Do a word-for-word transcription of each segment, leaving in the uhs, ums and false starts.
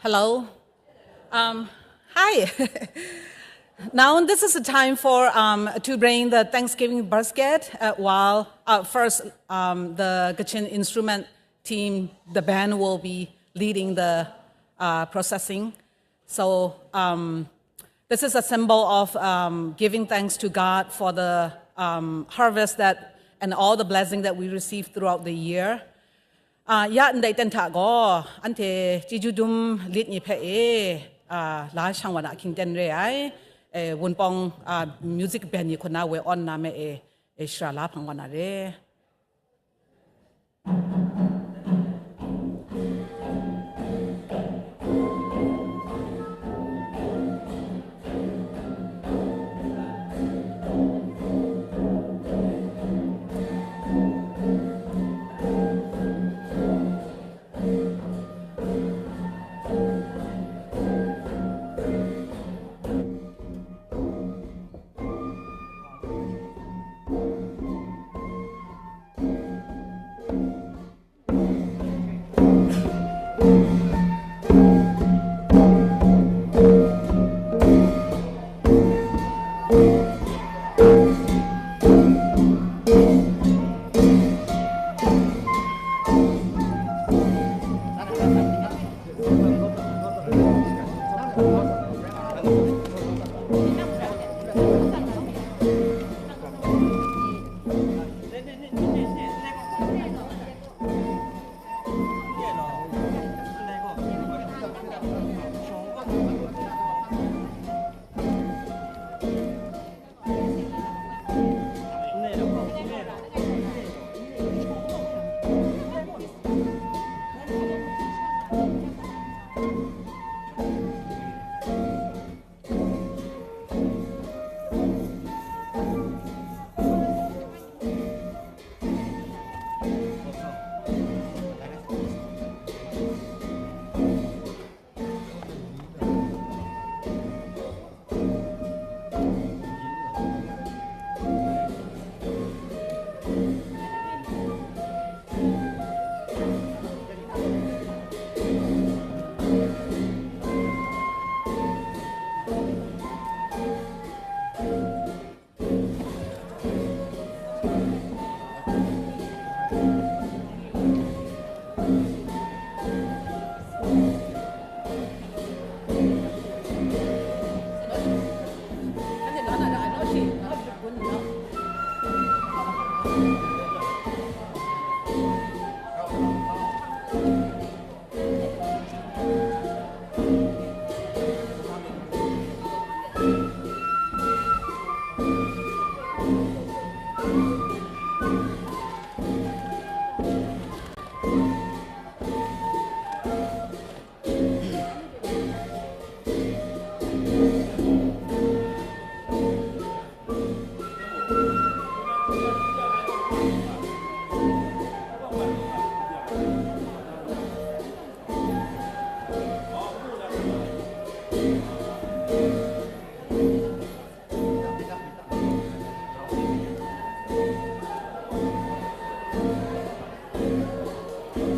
Hello. Um, hi. Now this is the time for um, to bring the Thanksgiving basket. Uh, while uh, first um, the Kachin instrument team, the band will be leading the uh, processing. So um, this is a symbol of um, giving thanks to God for the um, harvest that and all the blessing that we receive throughout the year. Ah, ya ndai ten hta gaw, anhte chyeju dum lit ni hpe e, ah, la shang wa na ahkying ten re ai, e, Wunpawng, ah, music band ni hku na we awn na me e, e, shara la hpang wa na re.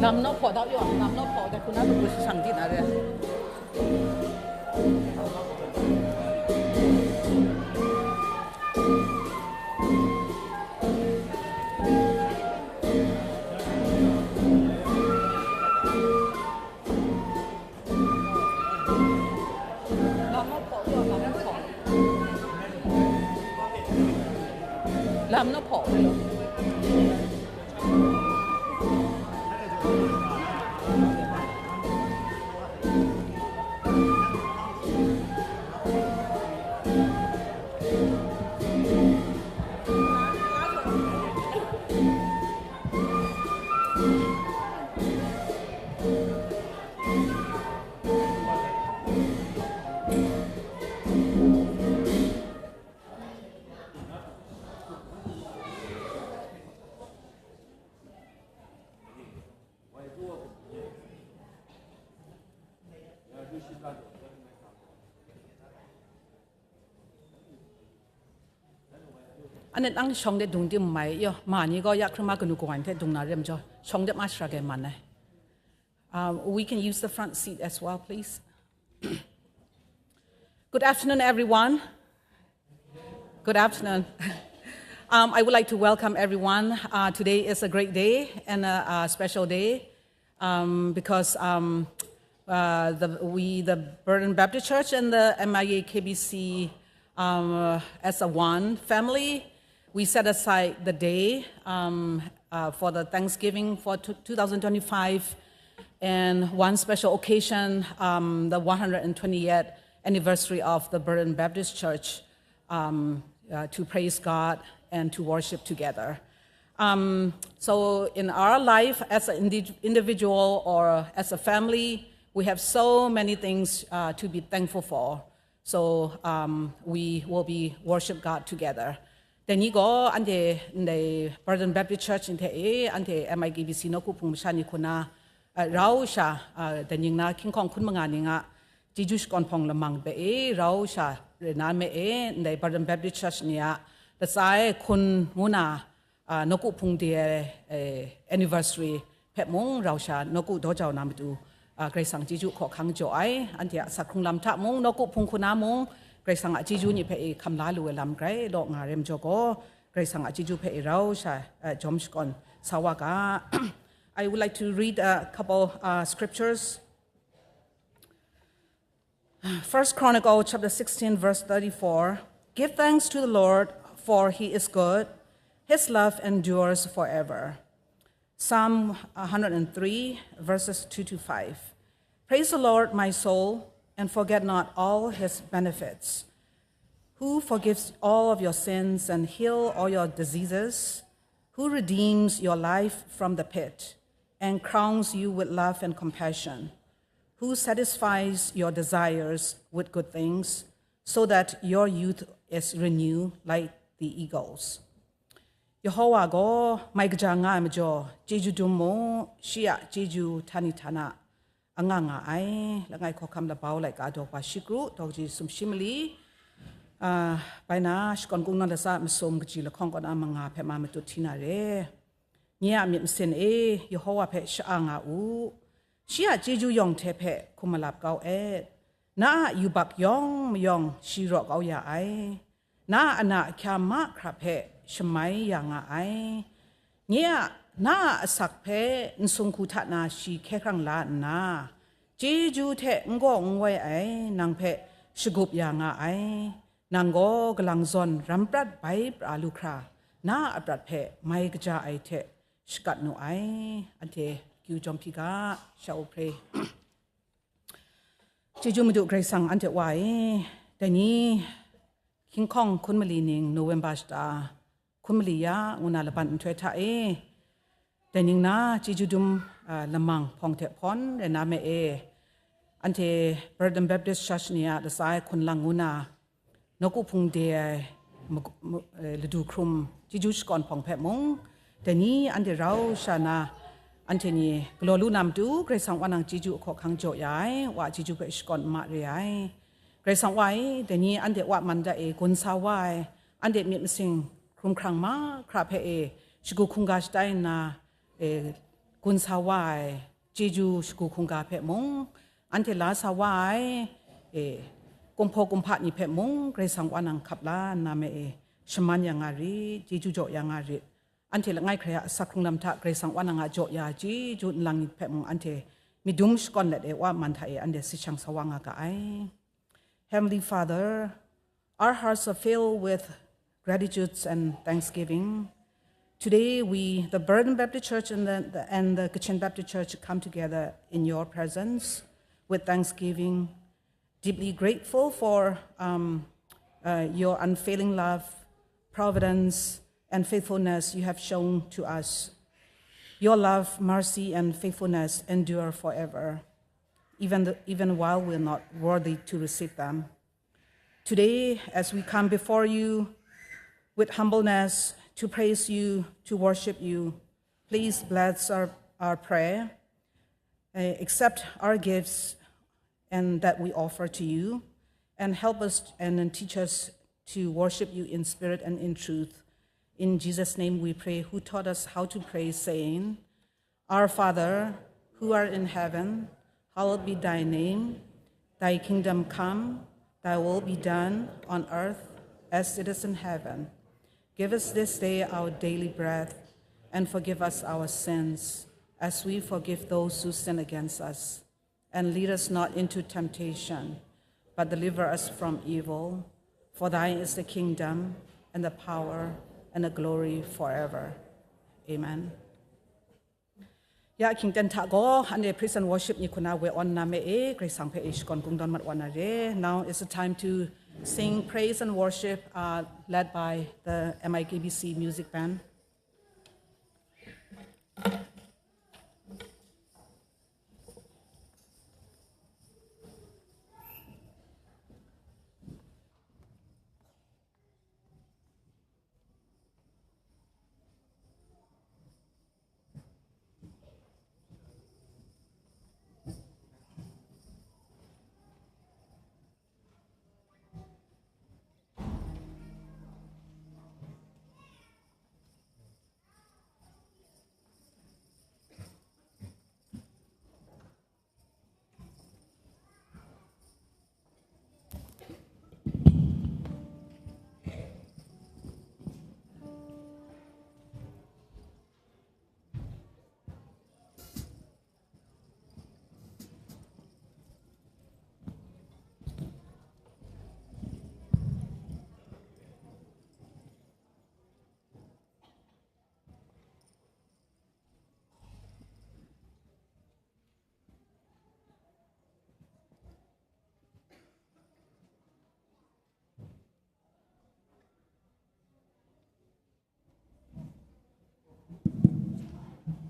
Lam naw hpaw dau yaw, lam naw hpaw dai hku na, kabu shashang di na re. Lam na hpaw. Anit ang shawng de dung tim mai yaw, ma ni gaw ya hkrung ma kanu kawan hte dung na rem jaw, shawng de ma shara ge man ai. Um, we can use the front seat as well, please. Good afternoon, everyone. Good afternoon. Um, I would like to welcome everyone. Uh, today is a great day and a, a special day, um, because, um, uh, the, we, the Burden Baptist Church and the M I A K B C, um, uh, as a one family, we set aside the day, um, uh, for the Thanksgiving for two- two thousand twenty-five, and one special occasion, um, the one hundred twentieth anniversary of the Burden Baptist Church, um, uh, to praise God and to worship together. Um, so in our life as an indi- individual or as a family, we have so many things, uh, to be thankful for. So, um, we will be worship God together. Dai ni gaw anhte ndai Burden Baptist Church ni hte e, anhte M I K B C nawku hpung masha ni hku na, uh, rau sha, uh, dai ning na hkying hkawng hkun manga ning a chyeju shakawn hpawng lamang hpe e, rau sha re na me e, ndai Burden Baptist Church ni a latsa e hkun ngu na, uh, nawku hpung de ai, eh, anniversary hpe mung rau sha nawku daw jau na matu, uh, Karai Kasang chyeju hkaw hkang jaw ai, anhte a asak hkrung lam hta mung, nawku hpung hku na mung, Karai Kasang a chyeju ni hpe e hkam la lu ai lam grai law nga re majaw gaw, Karai Kasang a chyeju hpe e rau sha, uh, jawm shakawn sa wa ga. I would like to read a couple, uh, scriptures. First Chronicle chapter sixteen, verse thirty-four. "Give thanks to the Lord, for he is good. His love endures forever." Psalm one hundred three, verses two to five. "Praise the Lord, my soul, and forget not all his benefits, who forgives all of your sins and heal all your diseases, who redeems your life from the pit and crowns you with love and compassion, who satisfies your desires with good things, so that your youth is renewed like the eagles." Yehowa gaw mai kaja nga ai majaw, chyeju dum mu, shi a chyeju htani htana anga nga ai. Langai hkawhkam labau laika daw wa shi kru, daw kaji sum shi mali, ah, bai na shakawn kungdawn latsa masum kaji lahkawng kaw na manga hpe ma matut hti na re. Nye a myit masin e, Yehowa hpe sha-a nga u. Shi a chyeju yawng hte hpe hkum malap kau et. Na a yubak yawng mayawng shi raw kau ya ai. Na a ana ahkya mahkra hpe shamai ya nga ai. Nye a, na a asak hpe nsung hku hta na shi hkye hkrang la nna, chyeju hte n gaw n woi ai nang hpe shagup ya nga ai. Nang gaw galang zawn ram prat bai pra lu hkra, na a aprat hpe mai kaja ai hte shakat nu ai. Anhte kyu jawm hpyi ga, sha u hpre. Chyeju Madu Karai Kasang anhte Wa e, dai ni hkying hkawng hkun mali ning November shata hkun mali ya ngu na laban nhtoi hta e, dai ning na chyeju dum, a, lamang hpawng hte hpawn rai na me e, anhte Burden Baptist Church ni a latsa ai hkun lang ngu na, nawku hpung de ai magu- mu- eh, ladu hkrum chyeju shakawn hpawng hpe mung, dai ni anhte rau sha na, anhte ni galaw lu na matu, Karai Kasang Wa nang chyeju hkaw hkang jaw ya ai, Wa a chyeju hpe shakawn n ma re ai. Karai Kasang Wa e, dai ni anhte Wa man da e gun sa wa ai, anhte myit masing hkrum hkrang mahkra hpe e shagu hkungga shatai nna, e, gun sa wa ai chyeju shagu hkungga hpe mung, anhte la sa wa ai, e, kumhpaw kumhpa ni hpe mung, Karai Kasang Wa nang hkap la nna me e, shaman ya nga rit, chyeju jaw ya nga rit. Anhte langai hkrai a asak hkrung lam hta Karai Kasang Wa nang a jaw ya chyeju nlang ni hpe mung anhte myit dum shakawn let e, Wa man hta e anhte si shang sa wa nga ga ai. Heavenly Father, our hearts are filled with gratitude and thanksgiving. Today, we, the Burden Baptist Church and the, the- and the Kachin Baptist Church, come together in your presence with thanksgiving, deeply grateful for, um, uh, your unfailing love, providence, and faithfulness you have shown to us. Your love, mercy, and faithfulness endure forever, even, the, even while we're not worthy to receive them. Today, as we come before you with humbleness to praise you, to worship you, please bless our, our prayer, uh, accept our gifts and that we offer to you, and help us and, and teach us to worship you in spirit and in truth. In Jesus' name we pray, who taught us how to pray, saying, "Our Father, who art in heaven, hallowed be thy name. Thy kingdom come, thy will be done on earth as it is in heaven. Give us this day our daily bread, and forgive us our sins, as we forgive those who sin against us. And lead us not into temptation, but deliver us from evil. For thine is the kingdom, and the power, and the glory forever. Amen. Ya, hkyingten hta gaw, anhte praise and worship ni hkuna we awn na me e, Karai Kasang hpe e shakawn kungdawn mat wa na re. Now is the time to sing praise and worship, uh, led by the M I K B C music band.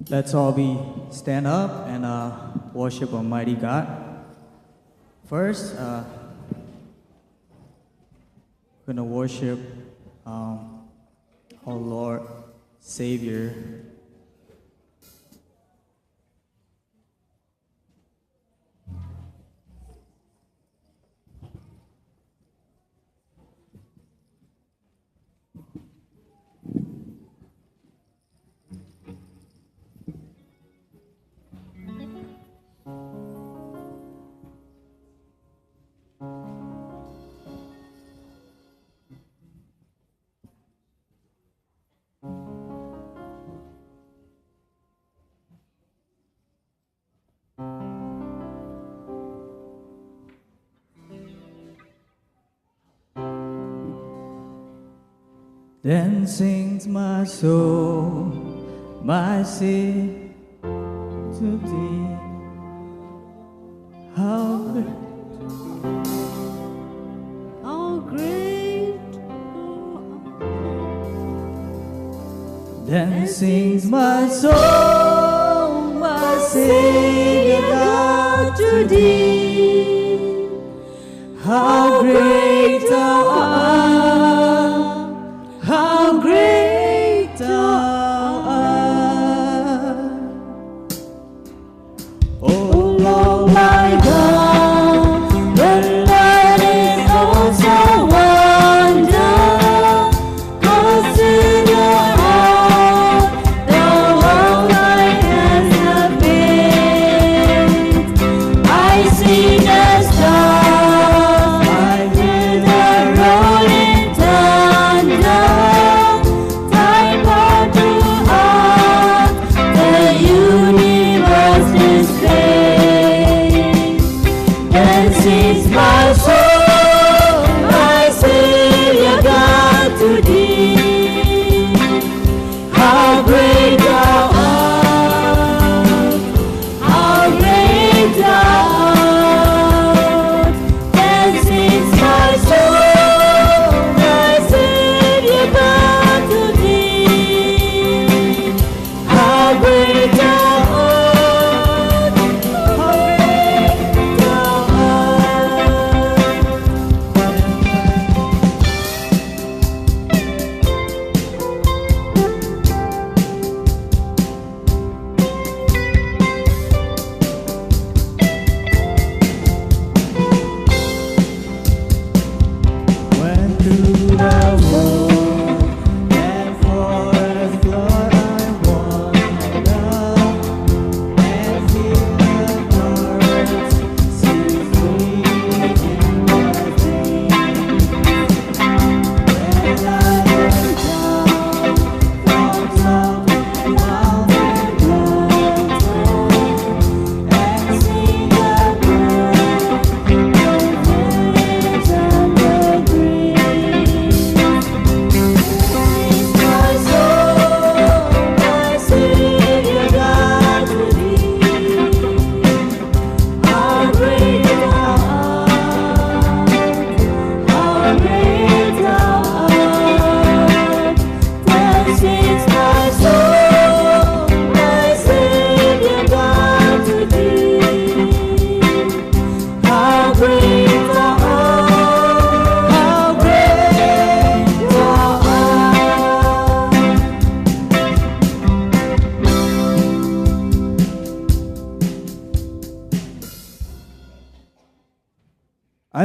Let's all be stand up and, uh, worship Almighty God. First, uh, we're gonna worship, um, our Lord, Savior. Then sings my soul, my Savior to thee. How great, how great thou art. Then sings my soul, my Savior God, to thee. How great thou art, how great thou art. O Lord my God, the earth is full of wonder, 'cause in your heart the whole life has been. I sing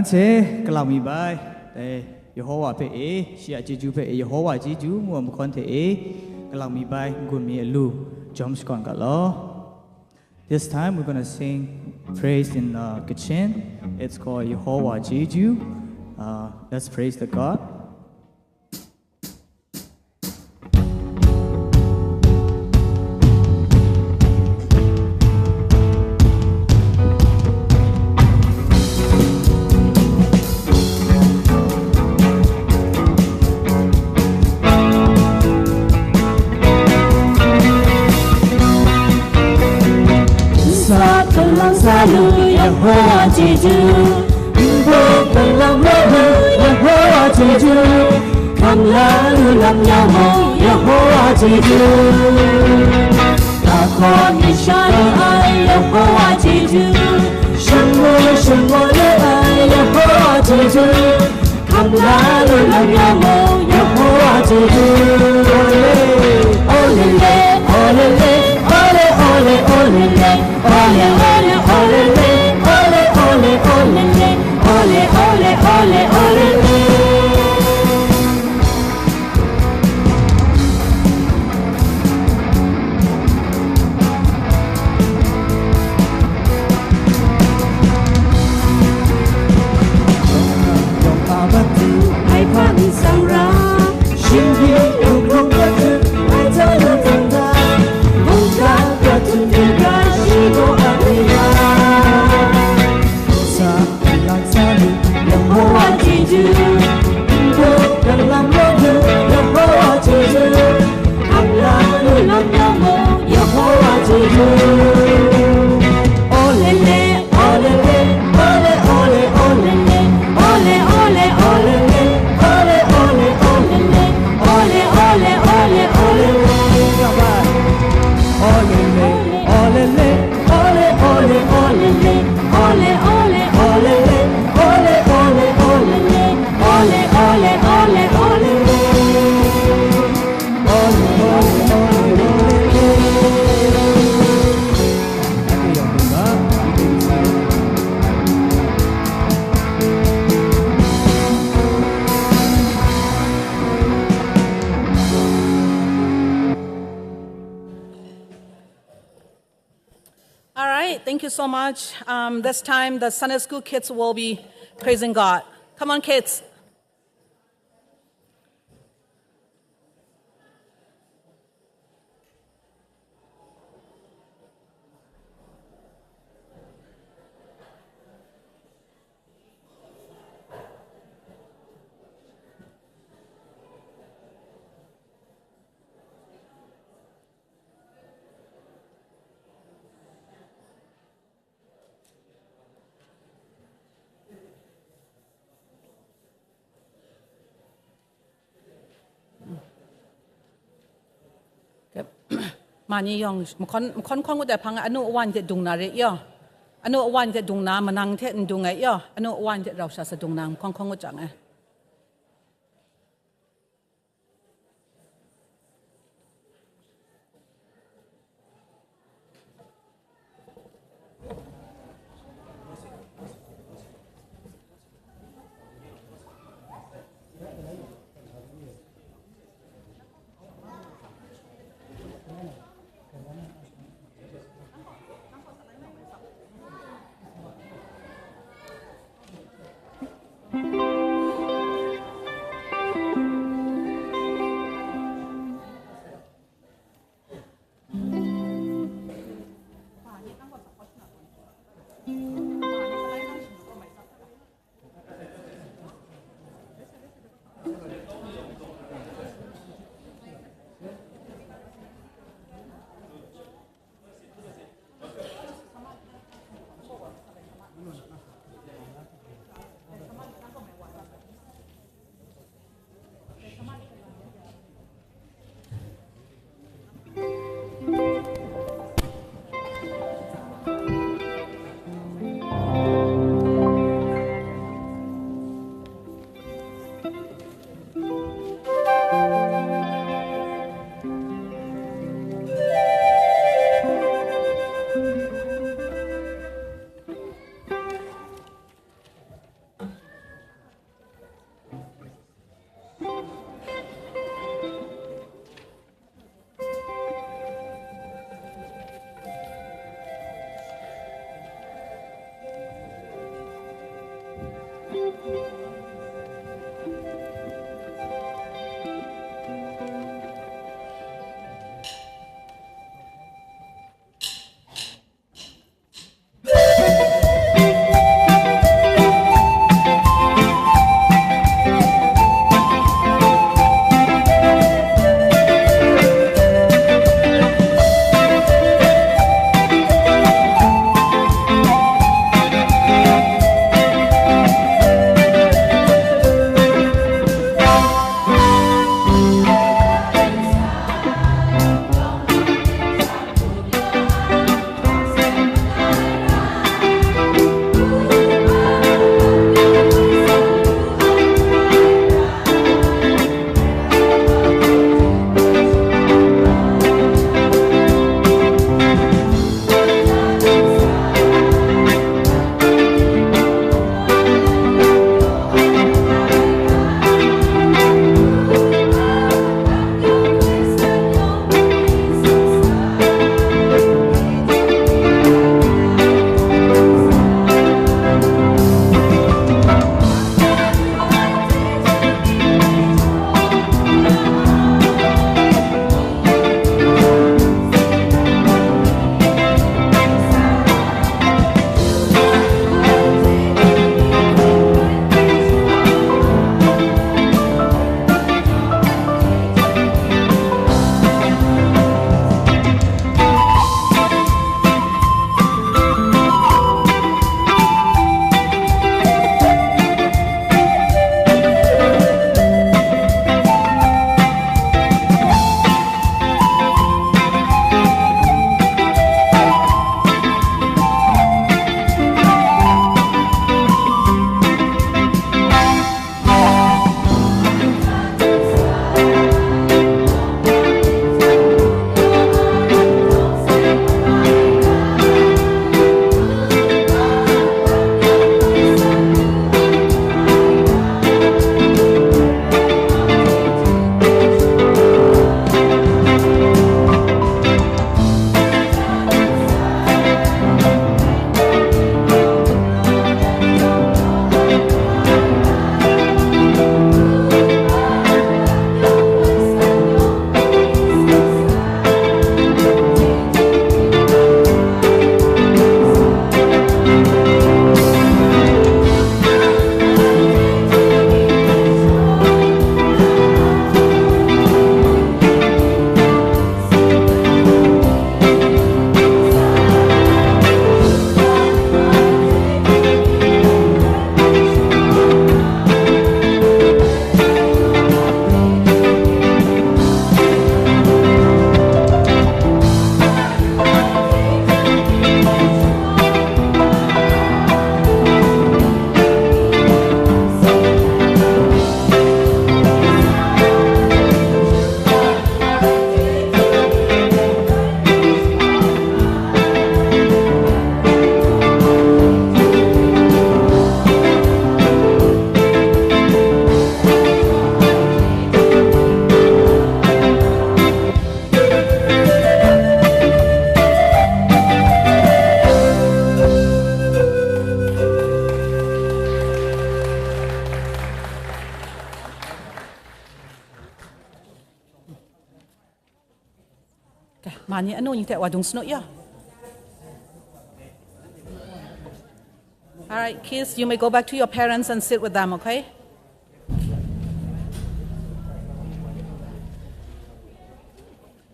Anhte galang mi bai, dai Yehowa hpe e, shi a chyeju hpe e, Yehowa chyeju ngu ai mahkawn hte e, galang mi bai n-gun mi alu jawm shakawn ga law. This time we're gonna sing praise in uh, Kachin. It's called Yehowa Jeju. Uh, let's praise the God. Sa kalang sa lu Yehowa chyeju, nbawk kalang rawt lu Yehowa chyeju, hkam la lu lam ya mung Yehowa chyeju, lahkawng myit sha lu ai Yehowa chyeju, shang lu shang lu lu ai Yehowa chyeju, hkam la lu lam ya mung Yehowa chyeju. Ole, ole, ole, ole, ole, ole, ole, ole, ole, ole, ole, ole, ole, ole, ole, ole, ole, ole. Ai hpa nsang ra, shinggyim hkrung hkrung hkra hkrit, ai hta na tang da, mungga hkra htum hkra, shi gaw a re ra. Sa kalang sa lu, Yehowa chyeju, nbawk kalang rawt lu, Yehowa chyeju, hkam la lu lam ya mung, Yehowa chyeju. Olele, olele, ole, ole, olele, ole, ole, olele, ole, ole, olele, ole, ole, ole, olele. Olele, olele, ole, ole, olele, ole, ole, olele, ole, ole, olele, ole, ole, ole, olele. Ole, ole, ole, olele. All right, thank you so much. Um, this time, the Sunday school kids will be praising God. Come on, kids. Mani yawng mahkawn, mahkawn hkawn ngut ai hpang e, anu awan hte dung na re yaw? Anu awan hte dung na, manang hte n dung ai yaw? Anu awan hte rau sha sa dung na, mahkawn hkawn ngut jang e. Mani anu ni te wadung snu ya. All right, kids, you may go back to your parents and sit with them, okay?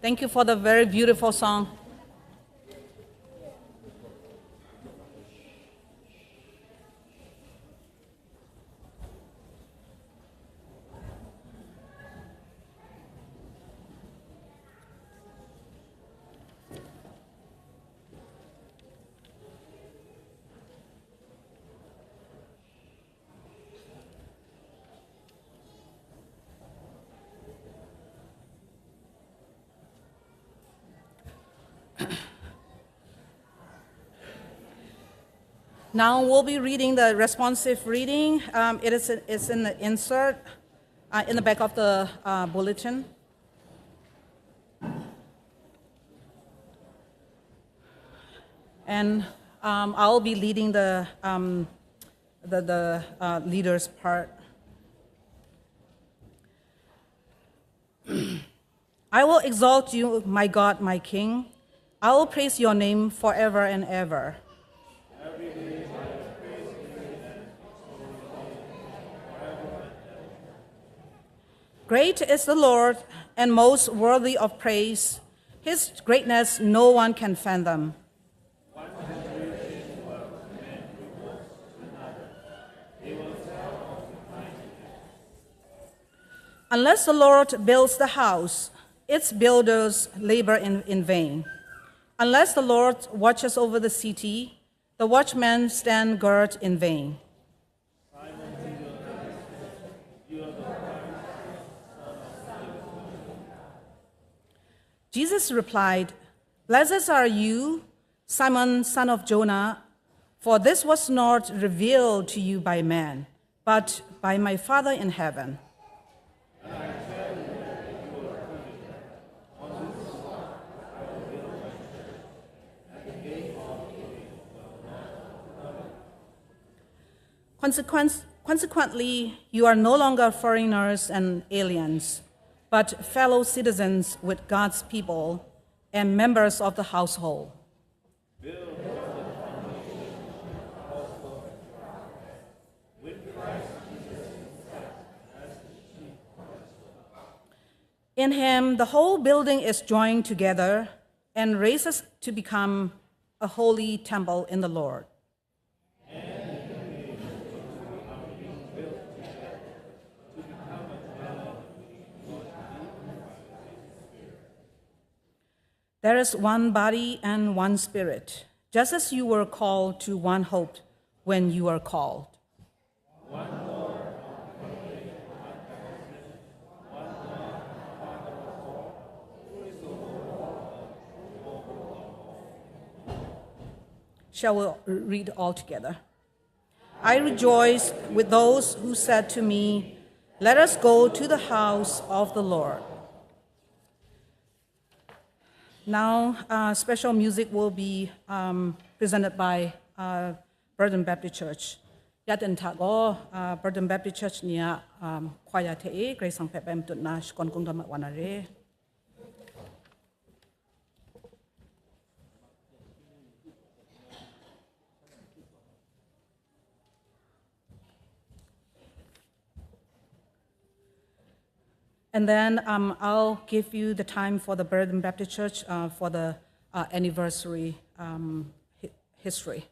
Thank you for the very beautiful song. Now we'll be reading the responsive reading. Um, it is, it's in the insert, uh, in the back of the, uh, bulletin. And, um, I'll be leading the, um, the, the, uh, leaders part. I will exalt you, my God, my King. I will praise your name forever and ever. Great is the Lord and most worthy of praise. His greatness no one can fathom. Unless the Lord builds the house, its builders labor in, in vain. Unless the Lord watches over the city, the watchmen stand guard in vain. Jesus replied, "Blessed are you, Simon, son of Jonah, for this was not revealed to you by man, but by my Father in heaven." Consequence, consequently, you are no longer foreigners and aliens, but fellow citizens with God's people and members of the household. In him, the whole building is joined together and raises to become a holy temple in the Lord. There is one body and one spirit, just as you were called to one hope when you were called. Shall we read all together? I rejoice with those who said to me, "Let us go to the house of the Lord." Now, uh, special music will be, um, presented by, uh, Burton Baptist Church. Ya ten hta gaw, uh, Burton Baptist Church ni a, um, choir hte e Karai Kasang hpe bai matut nna shakawn kungdawn mat wa na re. And then, um, I'll give you the time for the Burton Baptist Church, uh, for the, uh, anniversary, um, hi-, history.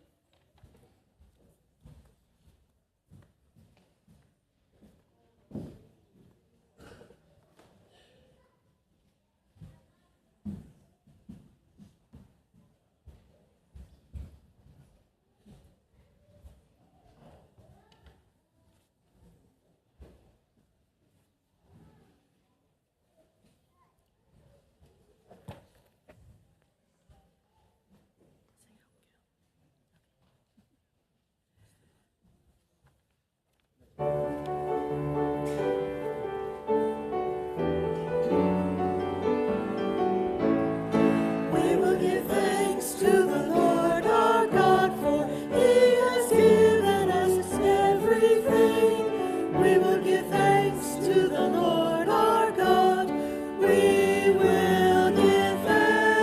We will give thanks to the Lord our God, for he has given us everything. We will give thanks to the Lord our God. We will give thanks.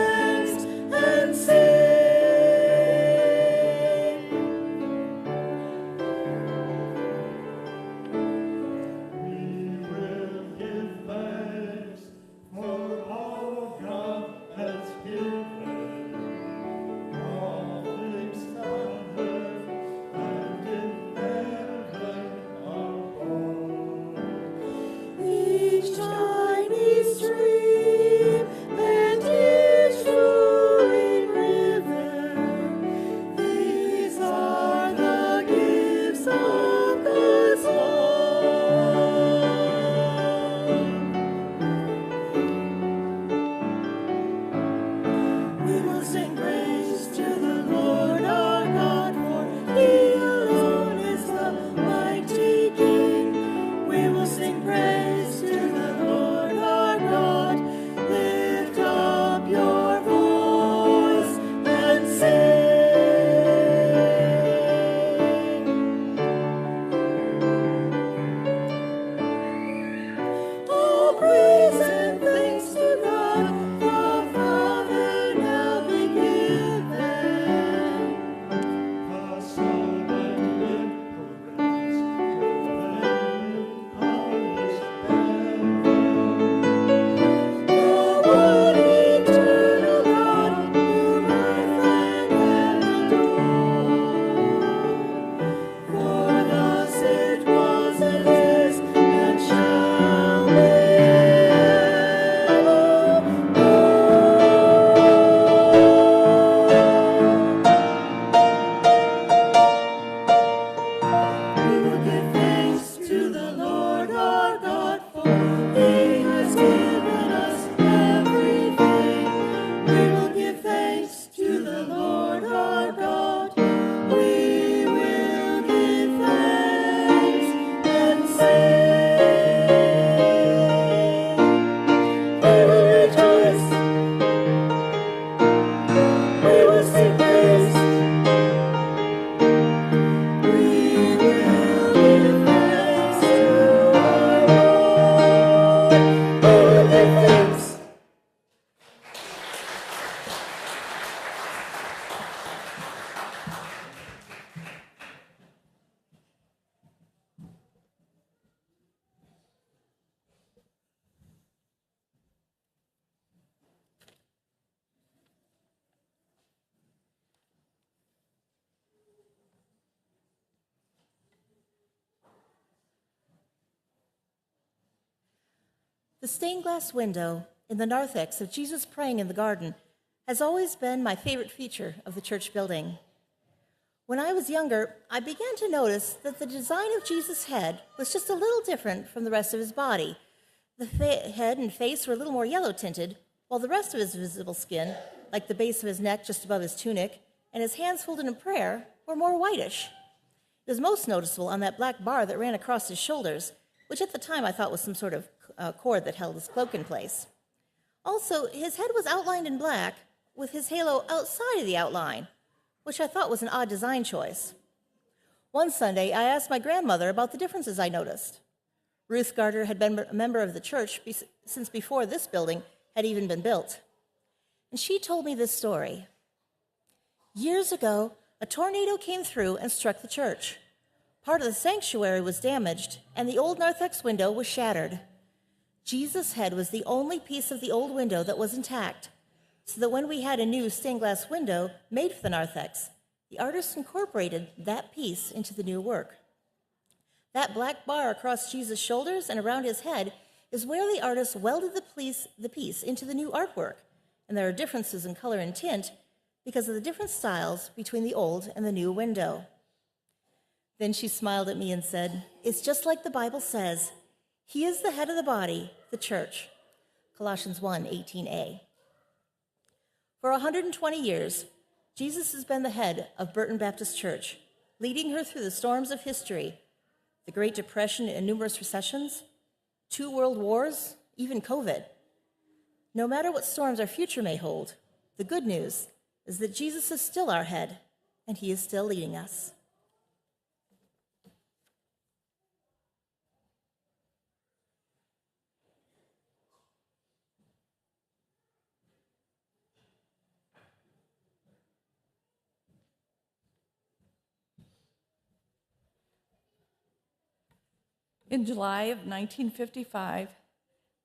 The stained glass window in the narthex of Jesus praying in the garden has always been my favorite feature of the church building. When I was younger, I began to notice that the design of Jesus' head was just a little different from the rest of his body. The fa- head and face were a little more yellow tinted, while the rest of his visible skin, like the base of his neck just above his tunic, and his hands folded in prayer, were more whitish. It was most noticeable on that black bar that ran across his shoulders, which at the time I thought was some sort of uh, cord that held his cloak in place. Also, his head was outlined in black, with his halo outside of the outline, which I thought was an odd design choice. One Sunday, I asked my grandmother about the differences I noticed. Ruth Garter had been a member of the church be- since before this building had even been built. And she told me this story. Years ago, a tornado came through and struck the church. Part of the sanctuary was damaged, and the old narthex window was shattered. Jesus' head was the only piece of the old window that was intact, so that when we had a new stained glass window made for the narthex, the artist incorporated that piece into the new work. That black bar across Jesus' shoulders and around his head is where the artist welded the piece, the piece into the new artwork, and there are differences in color and tint because of the different styles between the old and the new window. Then she smiled at me and said, "It's just like the Bible says, 'He is the head of the body, the church.'" Colossians one eighteen a. For a hundred and twenty years, Jesus has been the head of Burton Baptist Church, leading her through the storms of history, the Great Depression and numerous recessions, two world wars, even COVID. No matter what storms our future may hold, the good news is that Jesus is still our head, and he is still leading us. In July of nineteen fifty-five,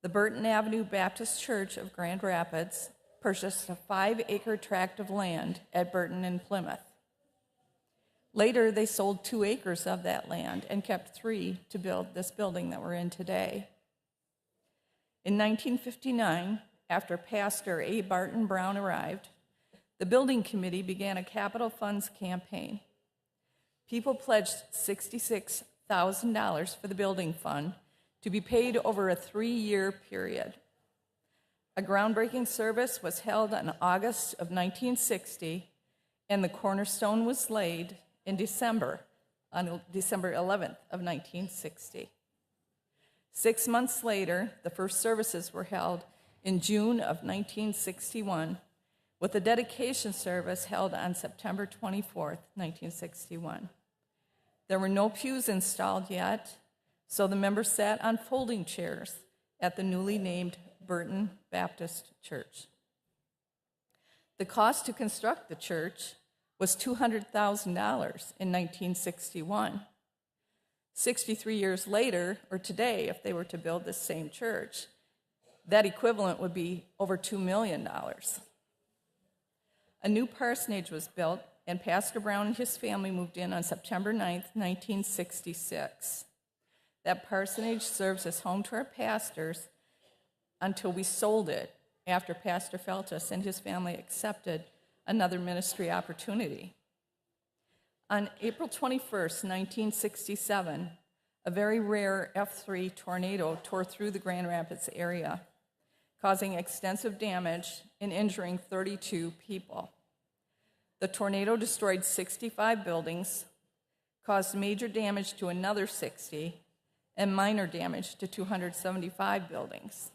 the Burton Avenue Baptist Church of Grand Rapids purchased a five-acre tract of land at Burton and Plymouth. Later, they sold two acres of that land and kept three to build this building that we're in today. In nineteen fifty-nine, after Pastor A. Barton Brown arrived, the building committee began a capital funds campaign. People pledged sixty-six thousand dollars for the building fund to be paid over a three-year period. A groundbreaking service was held in August of nineteen sixty, and the cornerstone was laid in December, on December eleventh of nineteen sixty. Six months later, the first services were held in June of nineteen sixty-one, with a dedication service held on September twenty-fourth, nineteen sixty-one. There were no pews installed yet, so the members sat on folding chairs at the newly named Burton Baptist Church. The cost to construct the church was two hundred thousand dollars in nineteen sixty-one. Sixty-three years later, or today, if they were to build this same church, that equivalent would be over two million dollars. A new parsonage was built, and Pastor Brown and his family moved in on September ninth, nineteen sixty-six. That parsonage serves as home to our pastors until we sold it after Pastor Feltus and his family accepted another ministry opportunity. On April twenty-first, nineteen sixty-seven, a very rare F three tornado tore through the Grand Rapids area, causing extensive damage and injuring thirty-two people. The tornado destroyed sixty-five buildings, caused major damage to another sixty, and minor damage to two hundred seventy-five buildings.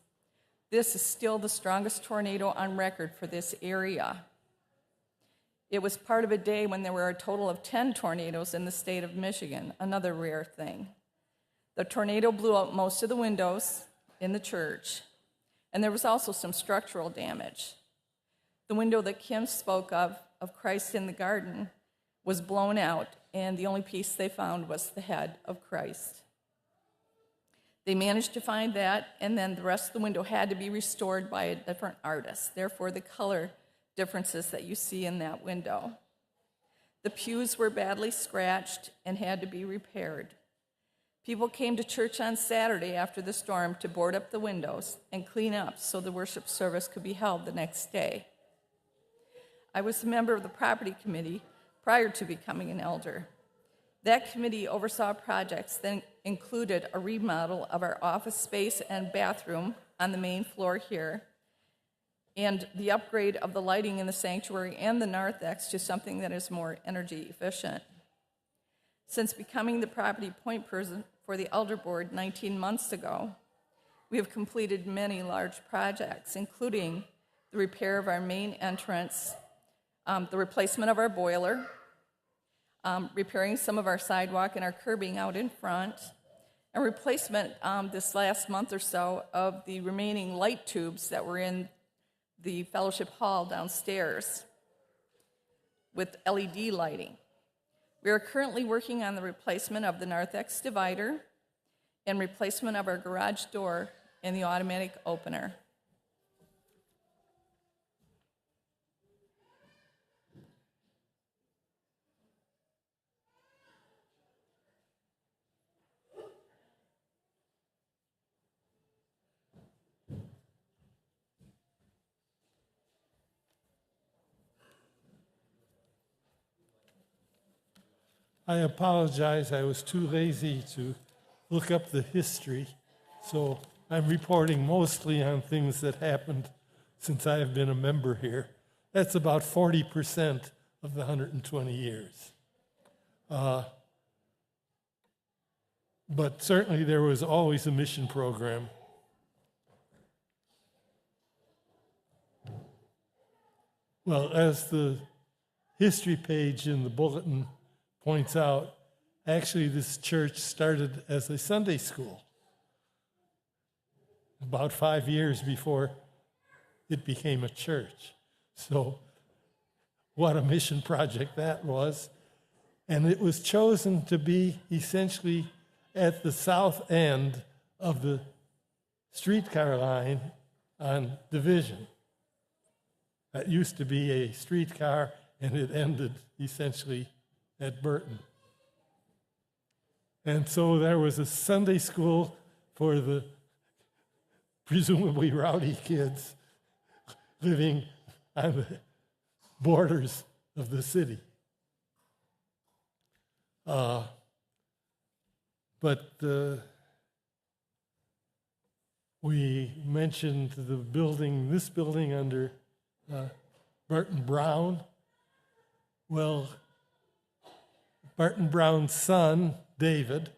This is still the strongest tornado on record for this area. It was part of a day when there were a total of ten tornadoes in the state of Michigan, another rare thing. The tornado blew out most of the windows in the church, and there was also some structural damage. The window that Kim spoke of, of Christ in the garden, was blown out, and the only piece they found was the head of Christ. They managed to find that, and then the rest of the window had to be restored by a different artist. Therefore, the color differences that you see in that window. The pews were badly scratched and had to be repaired. People came to church on Saturday after the storm to board up the windows and clean up so the worship service could be held the next day. I was a member of the property committee prior to becoming an elder. That committee oversaw projects that included a remodel of our office space and bathroom on the main floor here, and the upgrade of the lighting in the sanctuary and the narthex to something that is more energy efficient. Since becoming the property point person for the Elder Board nineteen months ago, we have completed many large projects, including the repair of our main entrance, um, the replacement of our boiler, um, repairing some of our sidewalk and our curbing out in front, and replacement, um, this last month or so, of the remaining light tubes that were in the fellowship hall downstairs with L E D lighting. We are currently working on the replacement of the narthex divider and replacement of our garage door and the automatic opener. I apologize, I was too lazy to look up the history, so I'm reporting mostly on things that happened since I have been a member here. That's about forty percent of the hundred and twenty years. Uh, but certainly there was always a mission program. Well, as the history page in the bulletin points out, actually, this church started as a Sunday school about five years before it became a church. So, what a mission project that was. And it was chosen to be essentially at the south end of the streetcar line on Division. That used to be a streetcar, and it ended essentially at Burton. And so there was a Sunday school for the presumably rowdy kids living on the borders of the city. Uh, but uh, we mentioned the building, this building under uh, Burton Brown. Well, Burton Brown's son, David,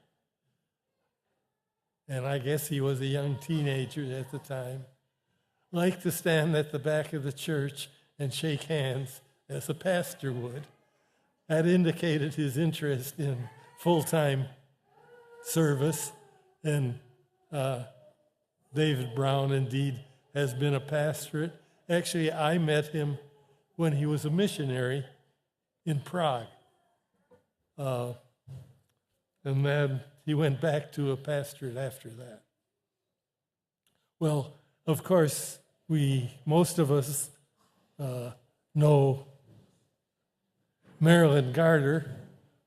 and I guess he was a young teenager at the time, liked to stand at the back of the church and shake hands as a pastor would. That indicated his interest in full-time service, and uh, David Brown indeed has been a pastorate. Actually, I met him when he was a missionary in Prague. Uh, and then he went back to a pastorate after that. Well, of course, we, most of us, uh, know Marilyn Garter,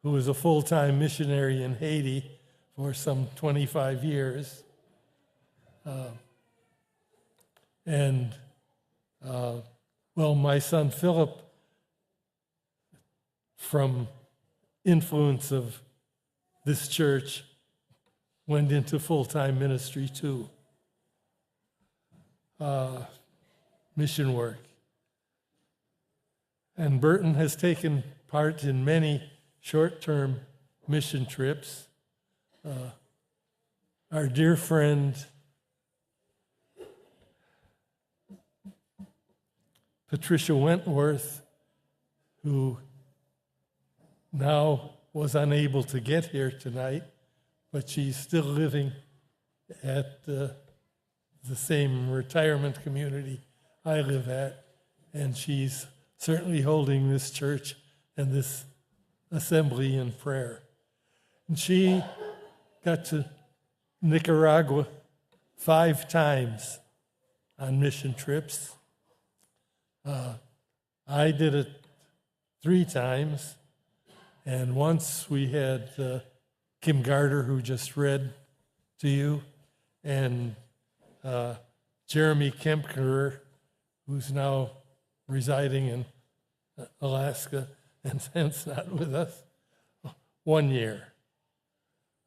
who was a full-time missionary in Haiti for some twenty-five years. Uh, and, uh, well, my son Philip, from influence of this church, went into full-time ministry too. Uh, mission work. And Burton has taken part in many short-term mission trips. Uh, our dear friend Patricia Wentworth, who now was unable to get here tonight, but she's still living at uh, the same retirement community I live at, and she's certainly holding this church and this assembly in prayer. And she got to Nicaragua five times on mission trips. Uh, I did it three times, and once we had uh, Kim Gardner, who just read to you, and uh, Jeremy Kempkerer, who's now residing in uh, Alaska and hence not with us, one year.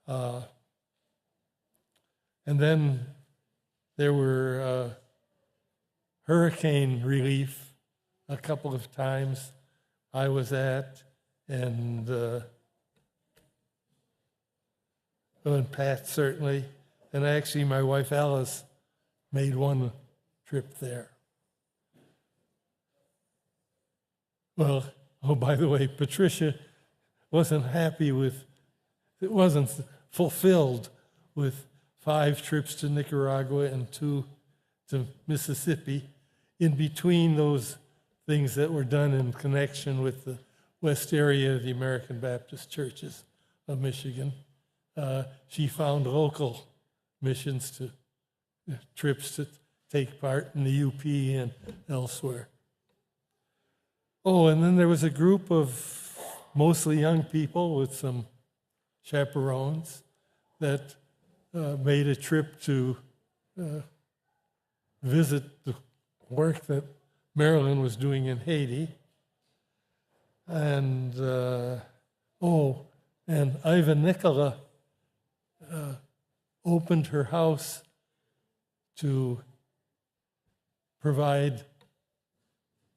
Uh, and then there were uh, hurricane relief a couple of times I was at, and uh, and Pat certainly, and actually my wife Alice made one trip there. Well, oh, by the way, Patricia wasn't happy with, it wasn't fulfilled with five trips to Nicaragua and two to Mississippi. In between those things that were done in connection with the West area of the American Baptist Churches of Michigan, uh, she found local missions to trips to take part in the U P and elsewhere. Oh, and then there was a group of mostly young people with some chaperones that uh, made a trip to uh, visit the work that Marilyn was doing in Haiti. And, uh, oh, and Ivan Nicola uh, opened her house to provide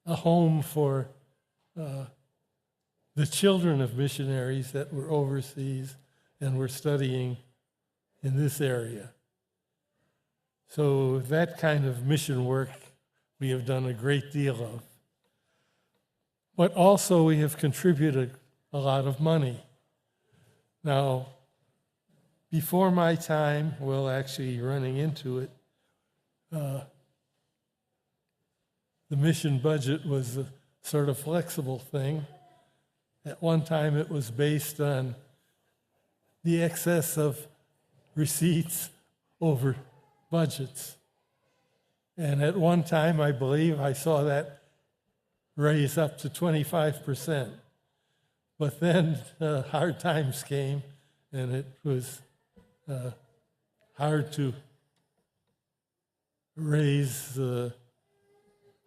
a home for uh, the children of missionaries that were overseas and were studying in this area. So that kind of mission work we have done a great deal of. But also we have contributed a lot of money. Now, before my time, well, actually running into it, uh, the mission budget was a sort of flexible thing. At one time, it was based on the excess of receipts over budgets. And at one time, I believe I saw that raise up to twenty-five percent. But then uh, hard times came, and it was uh, hard to raise uh,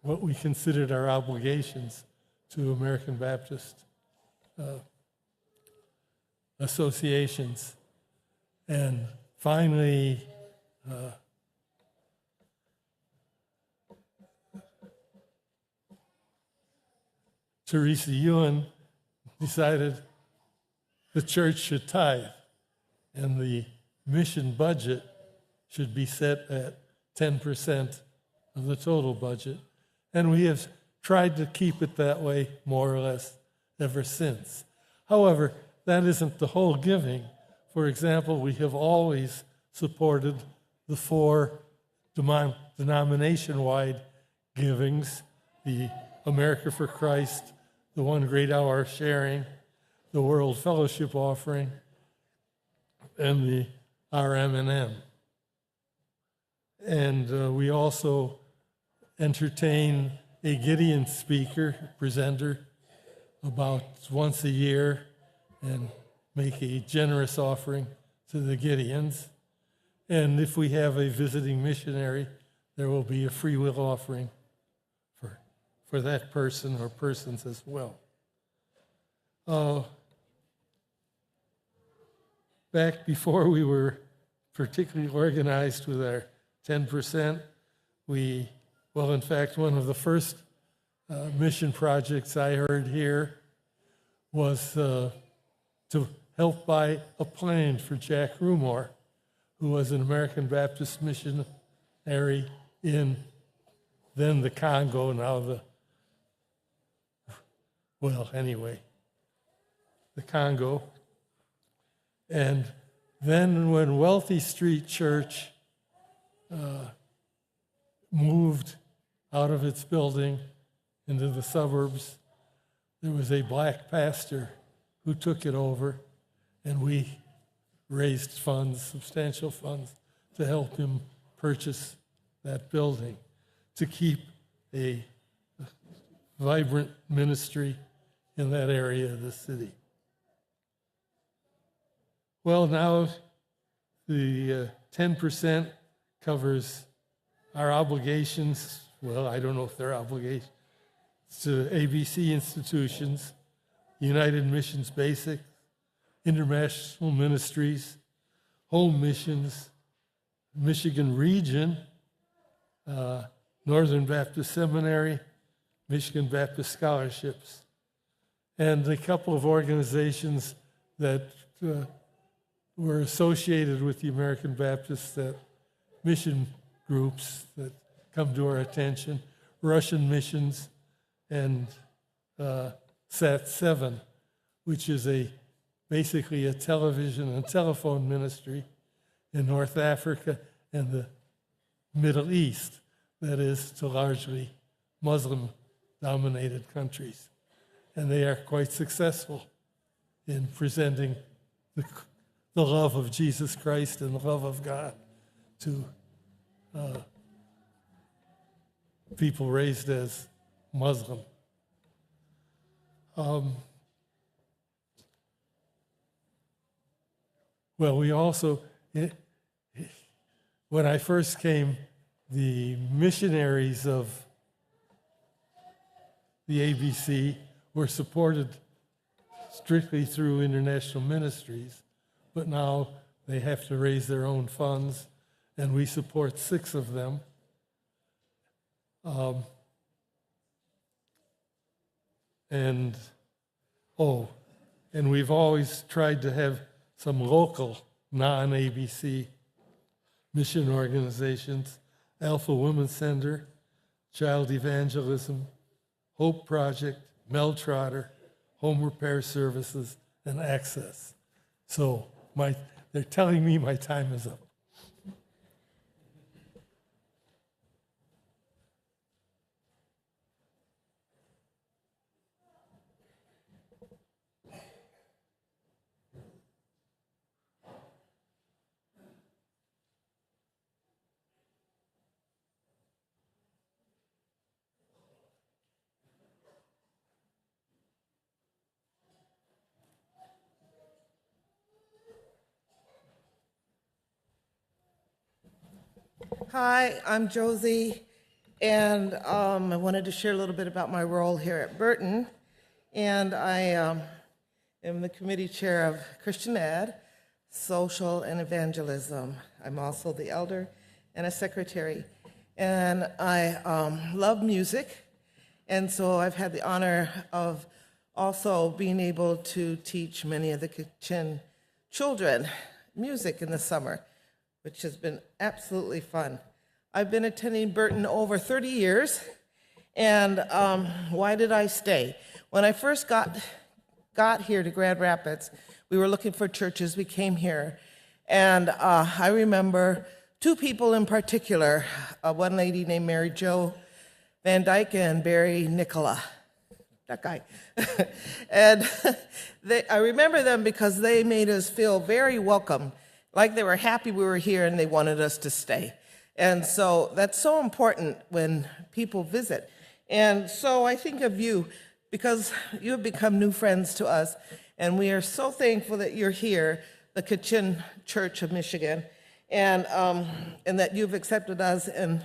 what we considered our obligations to American Baptist uh, associations. And finally, uh, Teresa Ewan decided the church should tithe and the mission budget should be set at ten percent of the total budget. And we have tried to keep it that way more or less ever since. However, that isn't the whole giving. For example, we have always supported the four denomination wide givings, the America for Christ, the One Great Hour Sharing, the World Fellowship Offering, and the R M and M. And uh, we also entertain a Gideon speaker, presenter, about once a year and make a generous offering to the Gideons. And if we have a visiting missionary, there will be a free will offering for, for that person or persons as well. Uh, back before we were particularly organized with our ten percent, we, well, in fact, one of the first uh, mission projects I heard here was uh, to help buy a plane for Jack Rumor, who was an American Baptist missionary in then the Congo, now the, well, anyway, the Congo. And then when Wealthy Street Church uh, moved out of its building into the suburbs, there was a black pastor who took it over, and we raised funds, substantial funds, to help him purchase that building, to keep a vibrant ministry in that area of the city. Well, now the uh, ten percent covers our obligations. Well, I don't know if they're obligations to A B C institutions, United Missions Basic, International Ministries, Home Missions, Michigan Region, uh, Northern Baptist Seminary, Michigan Baptist Scholarships, and a couple of organizations that uh, were associated with the American Baptists, that mission groups that come to our attention, Russian missions, and uh, Sat seven, which is a basically a television and telephone ministry in North Africa and the Middle East, that is, to largely Muslim dominated countries. And they are quite successful in presenting the, the love of Jesus Christ and the love of God to uh, people raised as Muslim. Um, well, we also, it, when I first came, the missionaries of the A B C were supported strictly through international ministries, but now they have to raise their own funds, and we support six of them. Um, and oh, and we've always tried to have some local non A B C mission organizations, Alpha Women's Center, Child Evangelism, Hope Project, Mel Trotter, Home Repair Services, and Access. So my, they're telling me my time is up. Hi, I'm Josie, and um, I wanted to share a little bit about my role here at Burton. And I um, am the committee chair of Christian Ed, Social, and Evangelism. I'm also the elder and a secretary. And I um, love music, and so I've had the honor of also being able to teach many of the Kachin children music in the summer, which has been absolutely fun. I've been attending Burton over thirty years, and um, why did I stay? When I first got, got here to Grand Rapids, we were looking for churches. We came here, and uh, I remember two people in particular, uh, one lady named Mary Jo Van Dyke and Barry Nicola. That guy. And they, I remember them because they made us feel very welcome, like they were happy we were here and they wanted us to stay. And so that's so important when people visit. And so I think of you because you have become new friends to us, and we are so thankful that you're here, the Kachin Church of Michigan, and, um, and that you've accepted us, and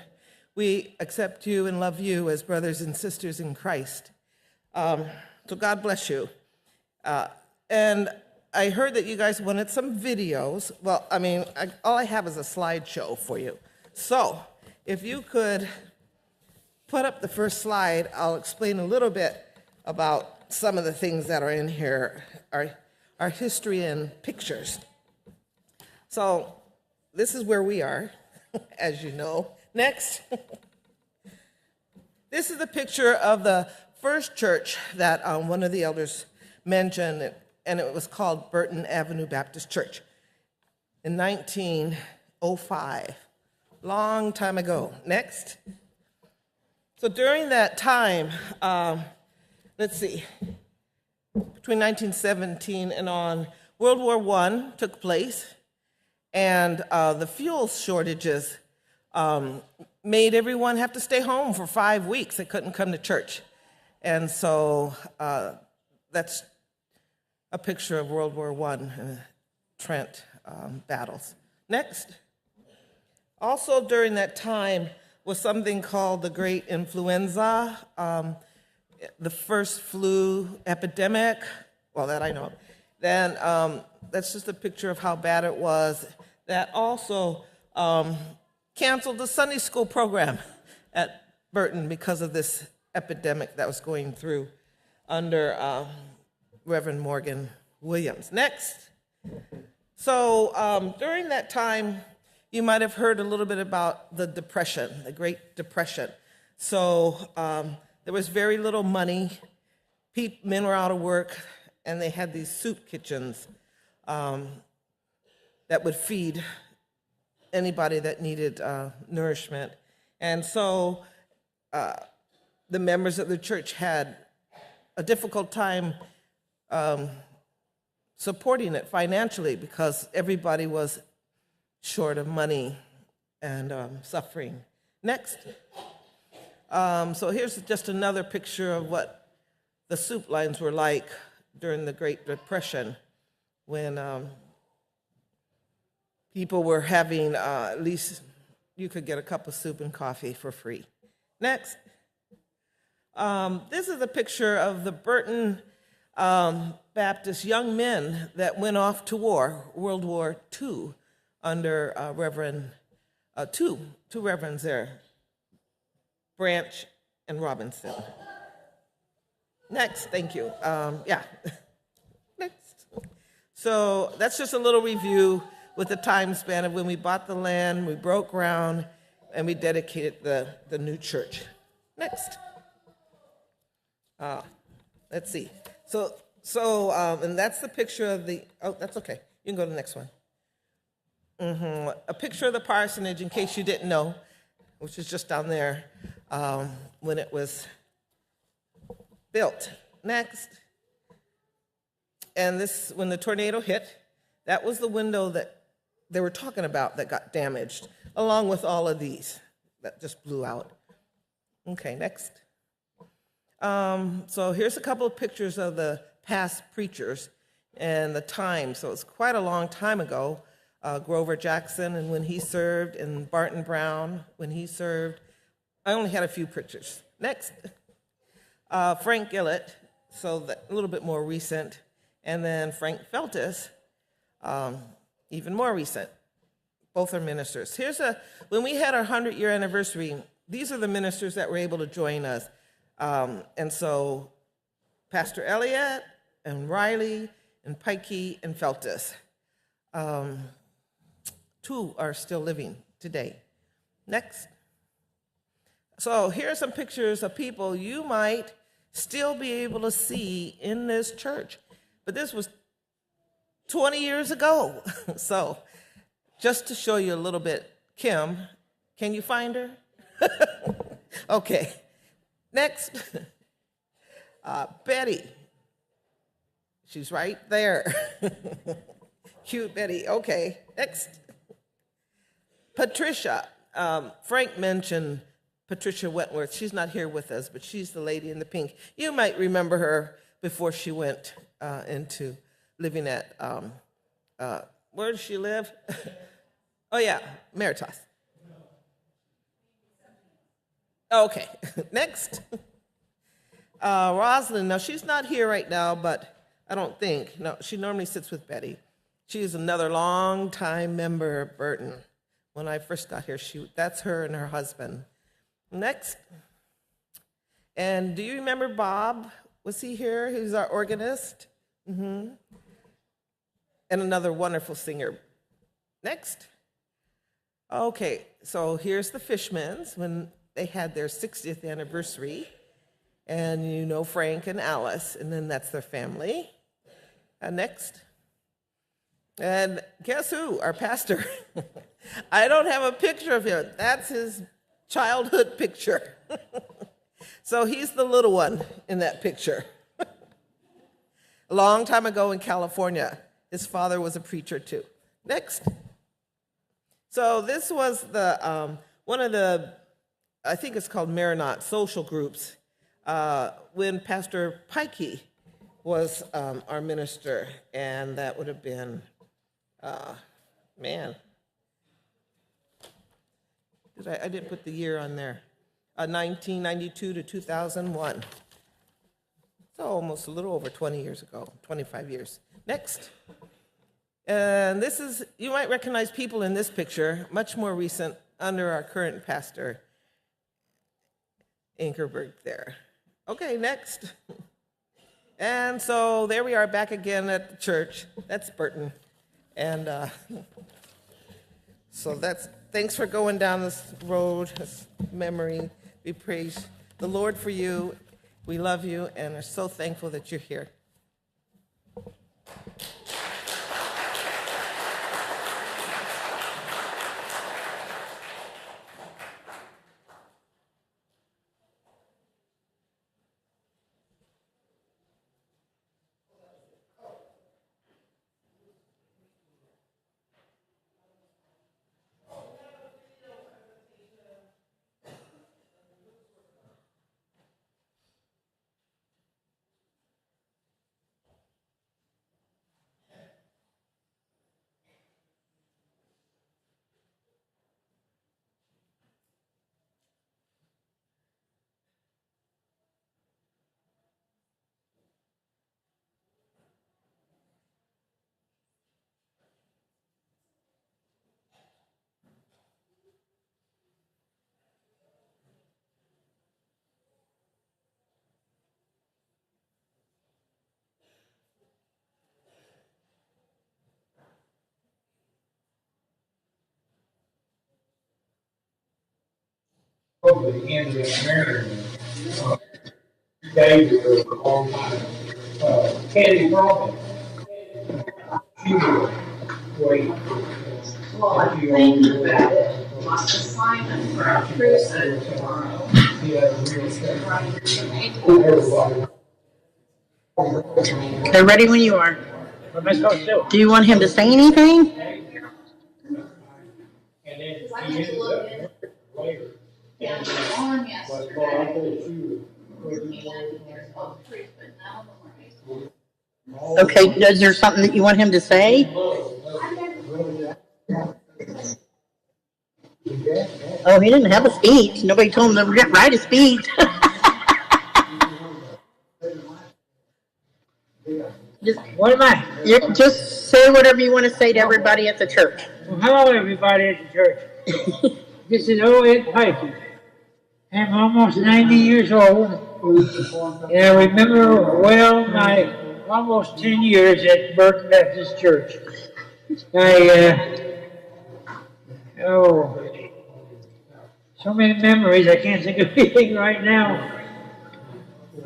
we accept you and love you as brothers and sisters in Christ. Um, so God bless you. Uh, and I heard that you guys wanted some videos. Well, I mean, I, all I have is a slideshow for you. So if you could put up the first slide, I'll explain a little bit about some of the things that are in here, our, our history and pictures. So this is where we are, as you know. Next. This is the picture of the first church that um, one of the elders mentioned, and it was called Burton Avenue Baptist Church in nineteen oh five, long time ago. Next. So during that time, um, let's see, between nineteen seventeen and on, World War One took place, and uh, the fuel shortages um, made everyone have to stay home for five weeks. They couldn't come to church. And so uh, that's a picture of World War One. Uh, Trent um, battles. Next. Also during that time was something called the Great Influenza, um, the first flu epidemic, well, that I know of. Then um, that's just a picture of how bad it was. That also um, canceled the Sunday school program at Burton because of this epidemic that was going through under uh, Reverend Morgan Williams. Next. So um, during that time, you might have heard a little bit about the Depression, the Great Depression. So um, there was very little money. Peop- men were out of work, and they had these soup kitchens um, that would feed anybody that needed uh, nourishment. And so uh, the members of the church had a difficult time um, supporting it financially because everybody was short of money and um, suffering. Next. Um, so here's just another picture of what the soup lines were like during the Great Depression when um, people were having uh, at least you could get a cup of soup and coffee for free. Next. Um, this is a picture of the Burton um, Baptist young men that went off to war, World War Two, under uh, Reverend, uh, two, two reverends there, Branch and Robinson. Next, thank you. Um, yeah. Next. So that's just a little review with the time span of when we bought the land, we broke ground, and we dedicated the, the new church. Next. Uh, let's see. So, so um, and that's the picture of the, oh, that's okay. You can go to the next one. Mm-hmm. A picture of the parsonage, in case you didn't know, which is just down there um, when it was built. Next. And this, when the tornado hit, that was the window that they were talking about that got damaged, along with all of these that just blew out. Okay, next. Um, so here's a couple of pictures of the past preachers and the time. So it's quite a long time ago. Uh, Grover Jackson and when he served, and Barton Brown when he served. I only had a few pictures. Next. Uh, Frank Gillett, so that, a little bit more recent, and then Frank Feltus, um, even more recent. Both are ministers. Here's a, when we had our hundred year anniversary, these are the ministers that were able to join us. Um, and so Pastor Elliott and Riley and Pikey and Feltus, um, two are still living today. Next. So here are some pictures of people you might still be able to see in this church. But this was twenty years ago. So just to show you a little bit, Kim, can you find her? Okay. Next. Uh, Betty. She's right there. Cute Betty. Okay. Next. Patricia. Um, Frank mentioned Patricia Wentworth. She's not here with us, but she's the lady in the pink. You might remember her before she went uh, into living at, um, uh, where does she live? Oh, yeah, Meritas. Okay, next. Uh, Rosalind, now she's not here right now, but I don't think. No, she normally sits with Betty. She is another long time member of Burton. When I first got here, she that's her and her husband. Next. And do you remember Bob? Was he here? He was our organist. Mm-hmm. And another wonderful singer. Next. Okay, so here's the Fishmans when they had their sixtieth anniversary. And you know Frank and Alice, and then that's their family. Uh, next. And guess who? Our pastor. I don't have a picture of him. That's his childhood picture. So he's the little one in that picture. A long time ago in California, his father was a preacher too. Next. So this was the um, one of the, I think it's called Marinat social groups, uh, when Pastor Pikey was um, our minister, and that would have been Uh, man. Did I, I didn't put the year on there. Uh, nineteen ninety-two to two thousand one. So almost a little over twenty years ago, twenty-five years. Next. And this is, you might recognize people in this picture, much more recent, under our current pastor, Inkerberg there. Okay, next. And so there we are back again at the church. That's Burton. And uh, so that's, thanks for going down this road, this memory. We praise the Lord for you. We love you and are so thankful that you're here. Probably in the American, uh, days ago, all time. Uh, Katie Crawford. She was great. Well, I think that my assignment for our cruise tomorrow is to write an They're ready when you are. Do you want him to say anything? Okay, is there something that you want him to say? Oh, he didn't have a speech. Nobody told him to write a speech. Just, what am I? You just say whatever you want to say to everybody at the church. Well, hello, everybody at the church. This is O. Ed Pike. I'm almost ninety years old. And I remember well my almost ten years at Burton Baptist Church. I, uh, oh, so many memories, I can't think of anything right now.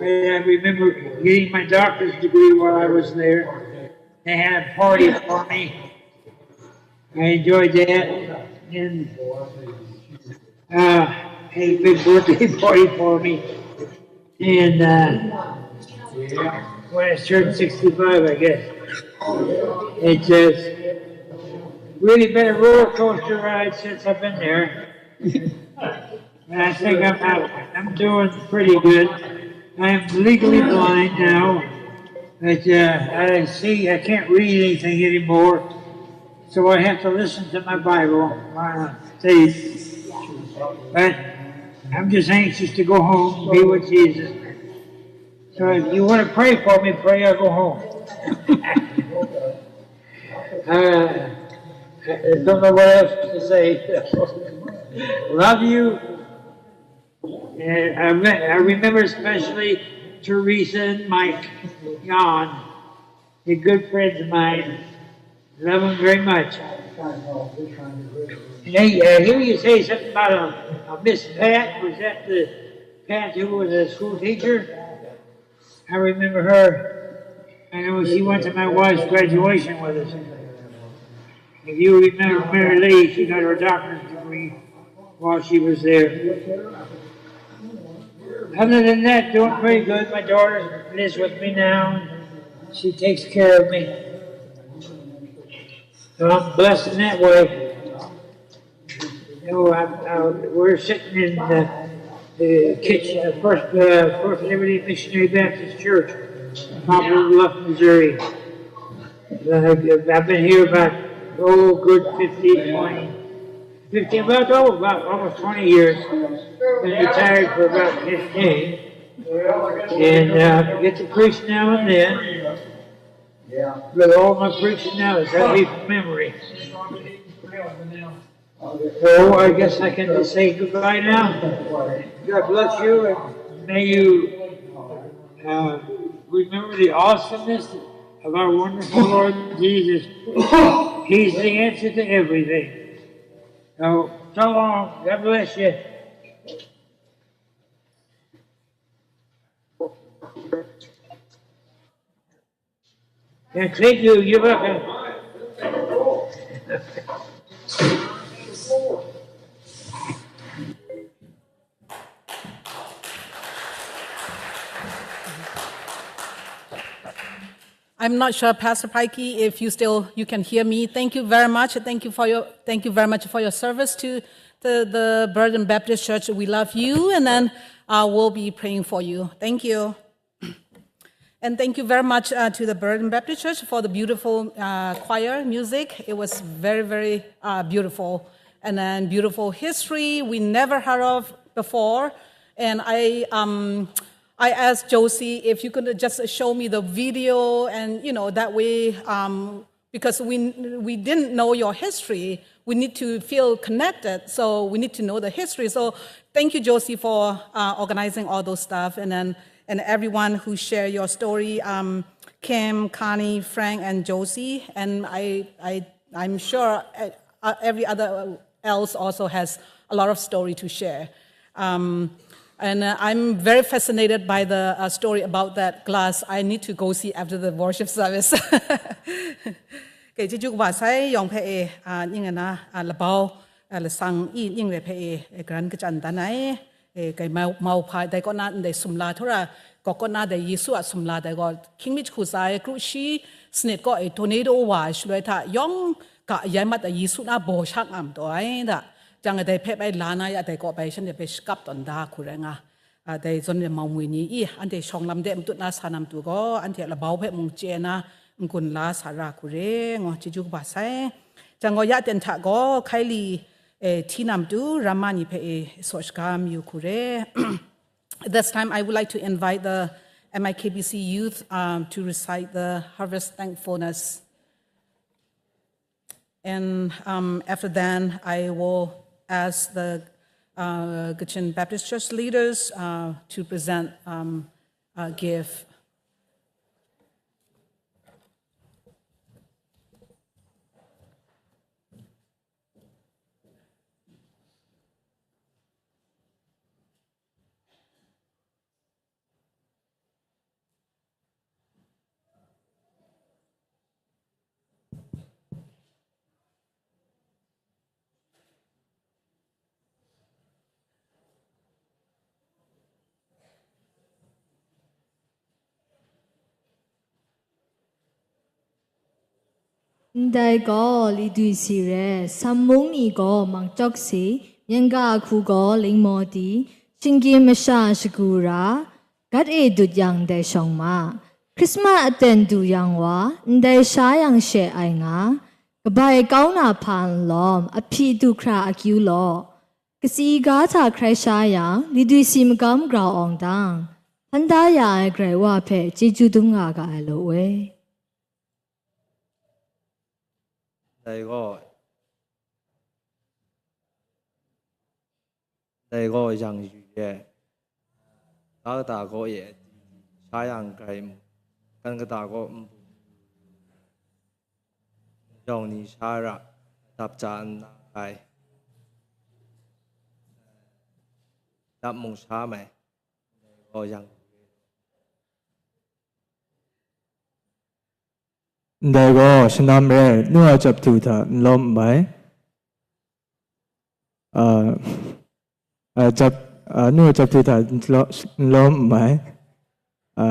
I, I remember getting my doctor's degree while I was there. They had a party for me. I enjoyed that. And uh, had a big birthday party for me. And uh, when I turned sixty-five, I guess. It's just really been a roller coaster ride since I've been there. And I think I'm out. I'm doing pretty good. I'm legally blind now. But uh, I see, I can't read anything anymore. So I have to listen to my Bible while I sleep. But I'm just anxious to go home and be with Jesus. So if you want to pray for me, pray I'll go home. Uh, I don't know what else to say. Love you. And I, re- I remember especially Teresa and Mike Yon. They're good friends of mine. Love them very much. And I, I hear you say something about a, a Miss Pat. Was that the Pat who was a school teacher? I remember her. I know she went to my wife's graduation with us. If you remember Mary Lee, she got her doctorate degree while she was there. Other than that, doing pretty good. My daughter lives with me now. She takes care of me. So I'm blessed in that way. You know, I, I, we're sitting in the, the kitchen, the first uh, First Liberty Missionary Baptist Church, in Poplar Bluff, Missouri. Uh, I've been here about Oh, good fifteen, twenty, fifteen, about, oh, about almost twenty years. Been retired for about fifteen. And uh, get to preach now and then. But all my preaching now is heavy from memory. So I guess I can just say goodbye now. God bless you, and may you uh, remember the awesomeness of our wonderful Lord Jesus. He's the answer to everything. So, so long. God bless you. Yeah, thank you. You're welcome. I'm not sure, Pastor Pikey, if you still you can hear me. Thank you very much. Thank you for your thank you very much for your service to the, the Burden Baptist Church. We love you, and then uh, we'll be praying for you. Thank you. And thank you very much uh, to the Burden Baptist Church for the beautiful uh, choir music. It was very, very uh, beautiful. And then beautiful history we never heard of before. And I, um, I asked Josie if you could just show me the video, and you know that way, um, because we we didn't know your history, we need to feel connected. So we need to know the history. So thank you, Josie, for uh, organizing all those stuff, and then and everyone who share your story, um, Kim, Connie, Frank, and Josie, and I, I, I'm sure uh, uh, every other else also has a lot of story to share. Um, and uh, I'm very fascinated by the uh, story about that glass. I need to go see after the worship service. Okay, chyeju kaba sai yawng hpe e, a, ning ana, a, labau, a, lasang i ning re hpe e, e, garan kachyan dan ai. E, kai mau, mau hpa dai kaw na ndai sumla htaw ra, gawk kaw na dai Yesu a sumla dai gaw, hkying mi jahku tsa ai, kru shi sanit kaw e, tornado wa ai shaloi hta, yawng ga yai mat ai Yesu na baw sha nga majaw ai da. Jang dai hpe bai la na ya, dai kaw bai shanhte hpe shakap tawn da hku rai nga. A, dai zawn e mau ngwi ni i, anhte shawng lam de matut na sa na matu gaw, anhte a labau hpe mung chye na, n-gun la sa ra hku re, ngu chyeju kaba sai. Jang gaw ya ten hta gaw, hkaili, e, hti na matu, ramma ni hpe e, saw shaga mayu hku re. This time, I would like to invite the M I K B C youth um, to recite the Harvest Thankfulness. And um, after that, I will ask the uh, Kachin Baptist Church leaders uh, to present um, a gift. Ndai gaw li dwi si re, sam mung ni gaw mang chyawk si, myen ga hku gaw lingmaw di, shinggyim masha shagu ra, gat e dut yang dai shawng ma. Hkrismat aten du yang wa, ndai sha yang she ai nga, kabai kau na hpa nlawm, ahpyi du hkra akyu law, kasi ga hta hkrai sha yang, li dwi si magam grau awng dang, hpan da ya ai Karai Wa hpe chyeju dum nga ga ai law we. Dai gaw, dai gaw yang yu ye, ga kata gaw ye, sha yang grai mu, kan kata gaw n-, yawng ni sha ra, dap ja nna grai, dap mung sha mai, dai gaw yang yu ye. Ndai gaw shanam re, nu a chaptu hta n lawm n mai. A, a, chap, a, nu a chaptu hta n law- n lawm n mai. A,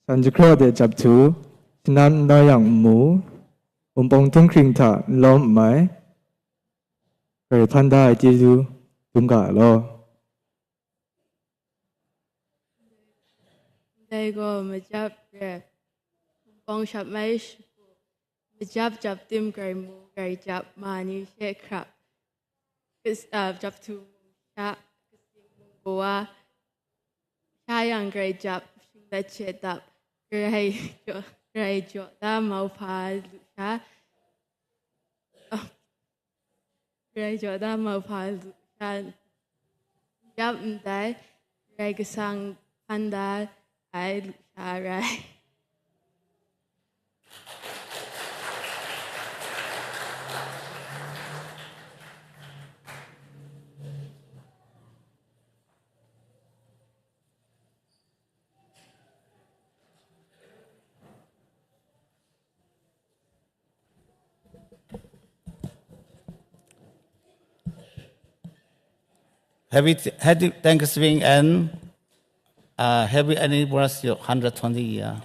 san jahkraw de chaptu, shanam n la yang n mu, wunpawng htunghkring hta n lawm n mai. Karai hpan da ai chyeju dum ga ai law. Dai gaw machyap re, Pawng shap mai shagu, majap jap tim grai mu, grai jap ma ni she hkrap, kas-, ah, jap htu mung sha, kasing mung kawa, sha yang grai jap, shinglet she dap, grai jaw, grai jaw da mauhpa lu sha, ah, grai jaw da mauhpa lu sha, yap ndai, Karai Kasang hpan da ai lu sha rai. Happy, happy Thanksgiving and, uh, happy anniversary of hundred twenty year.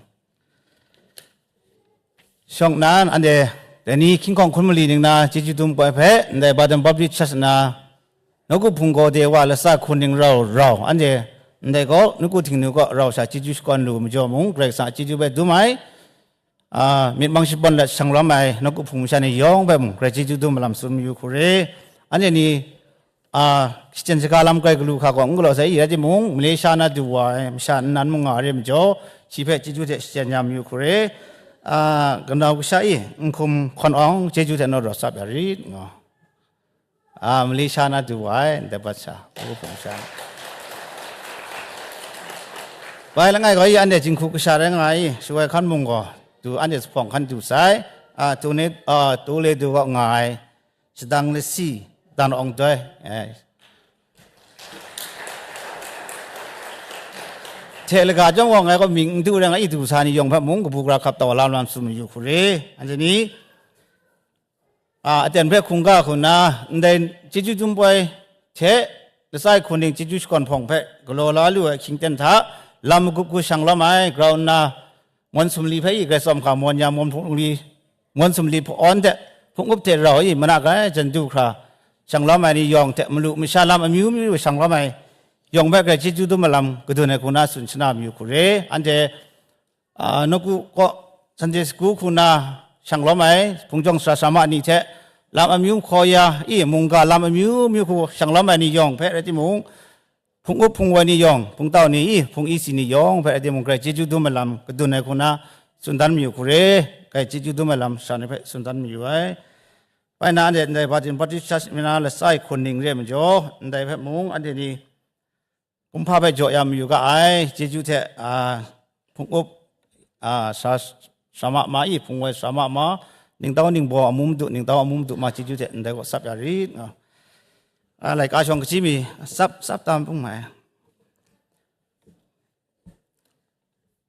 Shawng nnan, anhte dai ni hkying hkawng hkun mali ning na chyeju dum koi hpe, ndai Badam Baptist Church na, nawku hpung gaw de wa latsa hkun ning rau rau, anhte ndai gaw nawku htingnu kaw rau sha chyeju shakawn lu majaw mung, Karai Kasang a chyeju hpe dum ai, a, myit mang shapawn let shang lawm ai nawku hpung masha ni yawng hpe mung, grai chyeju dum malam tsun mayu hku re. Anhte ni, a, shachyen shaga lam kai galu hka gaw n galaw sai, rai timung, Malaysia na du wa ai masha nnan mung nga re majaw, shi hpe chyeju hte shachyen ya mayu hku re. A, kanau kasha i, n hkum hkawn awng chyeju hte naw rawt tsap ya rit, nga. A, Malaysia na du wa ai, ndai bat sha, u hpung sha. Bai langai gaw i, anhte jinghku kasha rai nga ai, shawai hkan mung gaw, du anhte zuphpawng hkan du sai, a, tu ni, a, tu le du gaw nga ai, shadang lasi, dan awng doi, eh. Hte laga chyawm gaw ngai gaw ming n du rai nga i, du sa ni yawng hpe mung kabu gara hkap taw lam lam tsun mayu hku re, anhte ni, a, aten hpe hkungga hku nna, ndai chyeju dum poi hte, latsa hkun ning chyeju shakawn hpawng hpe galaw la lu ai hkying ten hta, lam magup hku shang lawm ai, grau nna, mawn sumli hpe i grai tsawm hka mawn ya, mawn hpung li, mawn sumli hpa-, awn hte hpung up hte rau i mana grai jan du hkra, shang lawm ai ni yawng hte malu masha lam amyu myu shang lawm ai yawng hpe grai chyeju dum ai lam kadun ai hku na tsun shana mayu hku re, anhte, a, nawku kaw Sunday school hku na shang lawm ai hpung jawng sara sama ni hte lam amyu hkaw ya i mungga lam amyu myu hku shang lawm ai ni yawng hpe rai timung, hpung up hpung woi ni yawng, hpung tau ni i, hpung isi ni yawng hpe rai timung, grai chyeju dum ai lam kadun ai hku na tsun dan mayu hku re, grai chyeju dum ai lam sara ni hpe tsun dan mayu ai. Bai na, ndai, ndai Badam Baptist Church myit na latsa hkun ning re majaw, ndai hpe mung anhte ni kumhpa hpe jaw ya mayu ga ai, chyeju hte, a, hpung up, a, sa, sama ma i, hpung woi sama ma, ningtau ningbaw amu madu, ningtau amu madu ma chyeju hte ndai gaw tsap ya rit, nga. A, laika shawng kaji mi, tsap, tsap tam pung mai.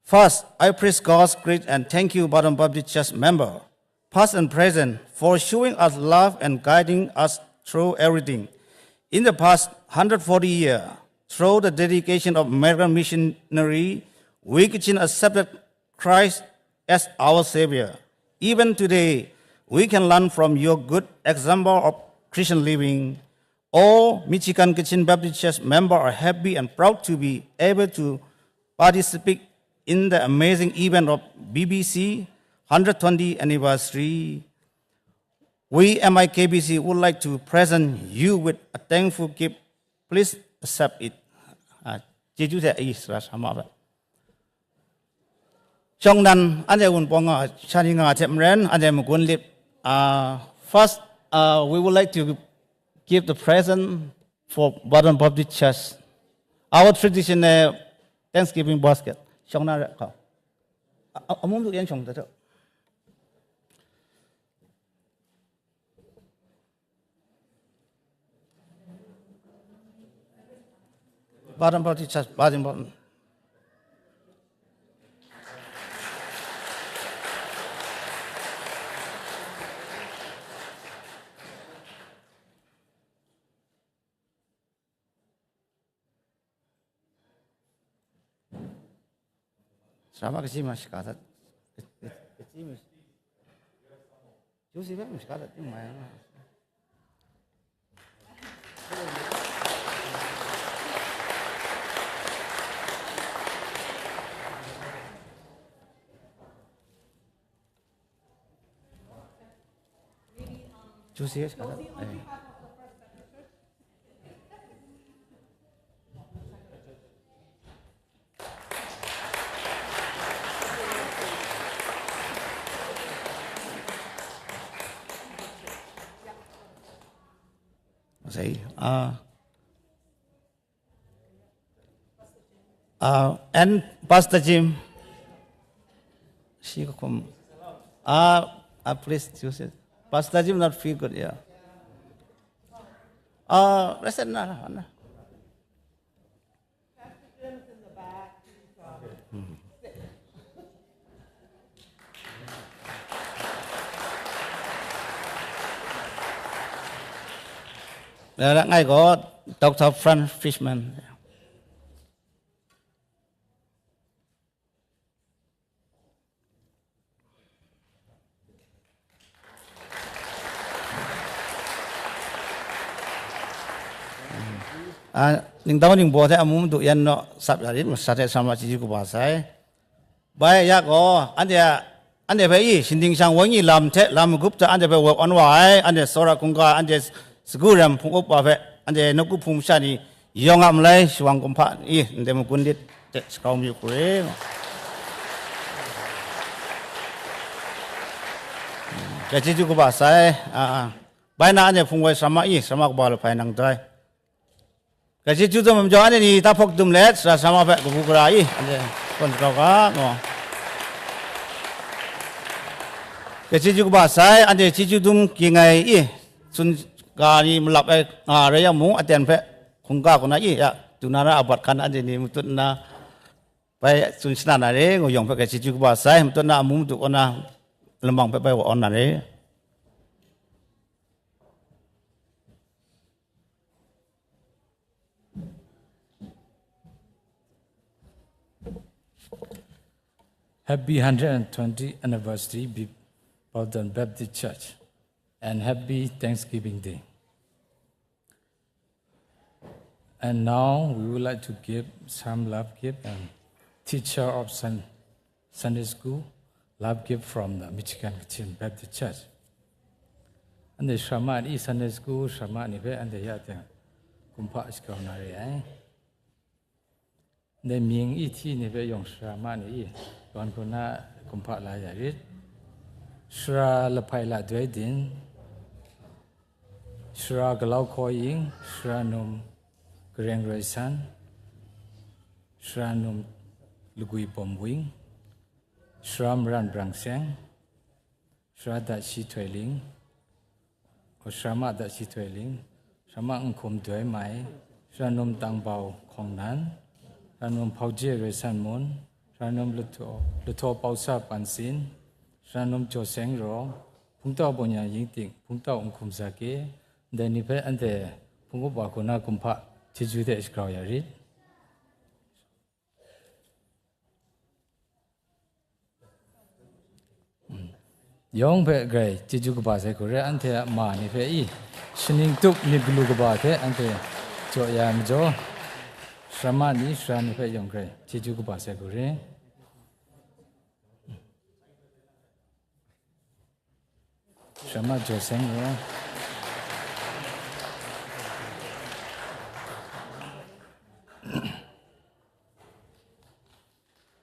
First, I praise God's great and thank you, Badam Baptist Church member, past and present, for showing us love and guiding us through everything. In the past hundred forty years, through the dedication of American missionary, we Kachin accepted Christ as our Savior. Even today, we can learn from your good example of Christian living. All Michigan Kachin Baptist Church members are happy and proud to be able to participate in the amazing event of B B C hundred twenty anniversary. We M I K B C would like to present you with a thankful gift. Please accept it. Ah, chyeju hte ayi sara sama hpe. Shawng nnan, anhte wunpawng nga, sha ni nga hte maren, anhte magun lit. Uh, first, uh, we would like to give the present for Badam Baptist Church. Our traditional Thanksgiving basket. Shawng na ra ka. A, a, amum du yan shawng da. Badam Baptist Church, Badam Baptist. Sama kasi mas kata. Kasi mas. Joseph mas kata ting maya na. Joseph, eh. Say, ah, Uh, and Pastor Jim, she come. Uh, uh, please, you said, Pastor Jim not feel good, yeah. Uh, rest na, na. Ngai gaw Doctor Frank Fishman. Ah, ningtau ningbaw hte amu madu yan naw sap ya rit, masat hte sama chyeju kaba sai. Bai ya gaw, anhte a, anhte hpe i, shingding shang wenyi lam hte lam magup hta anhte hpe woi awn wa ai, anhte tsawra hkungga, anhte sagu rem hpung up wa hpe, anhte nawku hpung masha ni yawng a malai, shawang kumhpa i, ndai magun lit hte shakau mayu hku re. Dai chyeju kaba sai, a, a. Bai na anhte hpung woi sarama i, sarama kaba lahpai nang dai. Dai chyeju dum ai majaw, anhte ni tahpawk dum let, sara sarama hpe kabu gara i, anhte kawn grau ga, no. Dai chyeju kaba sai, anhte chyeju dum ging ai i, tsun ga ni malap ai nga rai yang mung, aten hpe hkungga kaw na i, ya, du na ra abat hkan anhte ni matut nna, bai tsun shana na re, ngu yawng hpe dai chyeju kaba sai, matut na amu madu kaw na, lamang hpe bai wa awn na re. Happy hundred and twenty anniversary, Bi-, Baptist Church, and happy Thanksgiving Day. And now we would like to give some love gift and teacher of Sun-, Sunday school love gift from the Michigan Kachin Baptist Church. Anhte sarama ni Sunday school sarama ni hpe anhte ya teng kumhpa shakau na re ai. Ndai mying i hti ni hpe yawng sarama ni i, yawn hku na kumhpa la ya rit. Sara Lahpai Ladoi Din, Sara Galau Hkaw Ying, Sara Num Gareng Roi San, Sara Num Lagwi Bawm Wing, Sara Maran Brang Seng, Sara Dashi Htoi Ling, o, Sara Ma Dashi Htoi Ling, Sara Ma Nhkum Doi Mai, Sara Num Tangbau Hkawng Nan, Sara Num Hpau Je Roi San Mun, Sara Num Lahtaw, Lahtaw Pau Sa Pan Sin, Sara Num Jaw Seng Raw, Hpungtau Baw Nyan Ying Ting, Hpungtau Nhkum Za Kye, ndai ni hpe anhte hpung up wa hku na kumhpa chyeju hte shagrau ya rit. Yawng hpe grai chyeju kaba sai hku re, anhte a ma ni hpe i, shaning tup myit galu kaba hte anhte jaw ya ai majaw, sarama ni sara ni hpe yawng grai chyeju kaba sai hku re. Sarama Jaw Seng Raw,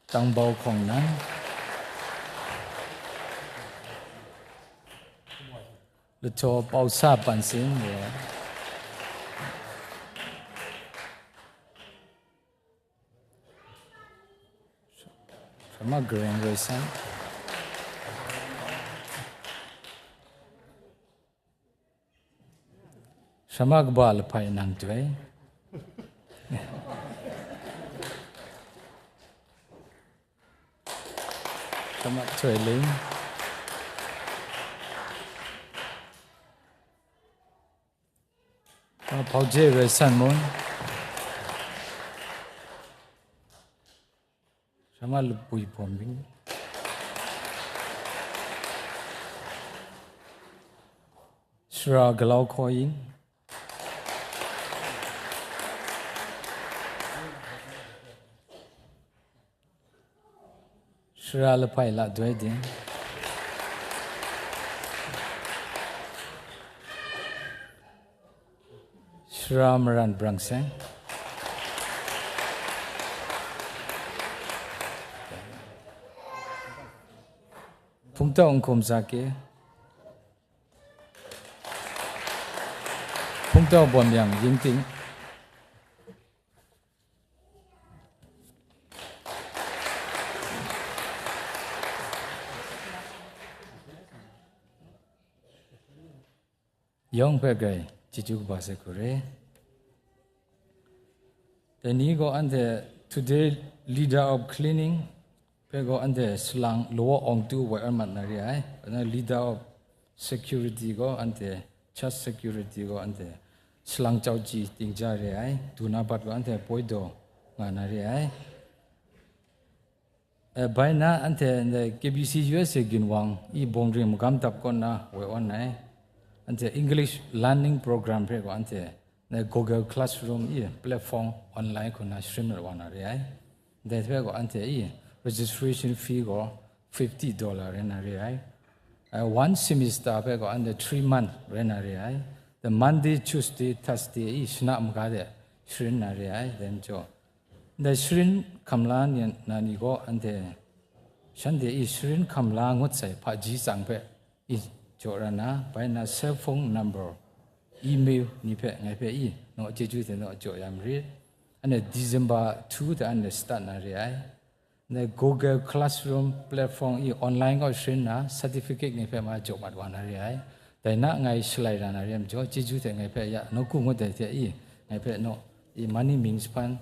Tangbau Hkawng Nan, Lahtaw Pau Sa Pan Sin Raw, Sara Ma Gareng Roi San, Sara Ma Kaba Lahpai Nang Doi, Sara Ma Htoi Ling, Sara Ma Hpau Je Roi San Mun, Sara Ma Lagwi Bawm Wing, Sara Galau Hkaw Ying, Sara Lahpai Ladoi Din, Tara Maran Brang Seng. Hpungtau Nhkum Zake. Hpungtau Bawm Yang Yingting. Yawng hpe grai chyeju kaba sai hku re. Dai ni gaw anhte today leader of cleaning hpe gaw anhte salang law awng tu woi an mat na re ai. Leader of security gaw anhte church security gaw anhte salang chau ji ting ja re ai. Du na bat gaw anhte poi daw nga na re ai. Eh, bai na anhte ndai K B C U S A ginwang i bawng ring magam dap kaw nna woi awn ai. Anhte English learning program hpe gaw anhte ndai Google Classroom i platform online hku nna sharin mat wa na re ai. Ndai hpe gaw anhte i registration fee gaw fifty dollar rai na re ai. Eh, one semester hpe gaw anhte three month rai na re ai. The Monday, Tuesday, Thursday i shana maga de sharin na re ai. Then jaw Ndai sharin hkam la ni, na ni gaw anhte, shanhte i sharin hkam la ngut sai hpaji tsang hpe i jaw ra na, bai na cell phone number, email ni hpe ngai hpe i naw chyeju hte naw jaw ya marit. Anhte December two hte anhte start na re ai. Ndai Google Classroom platform i online gaw sharin na, certificate ni hpe ma jaw mat wa na re ai. Dai na ngai shalai ra na re ai majaw, chyeju hte ngai hpe ya nawku ngut ai hte i, ngai hpe naw i mani mying jahpan,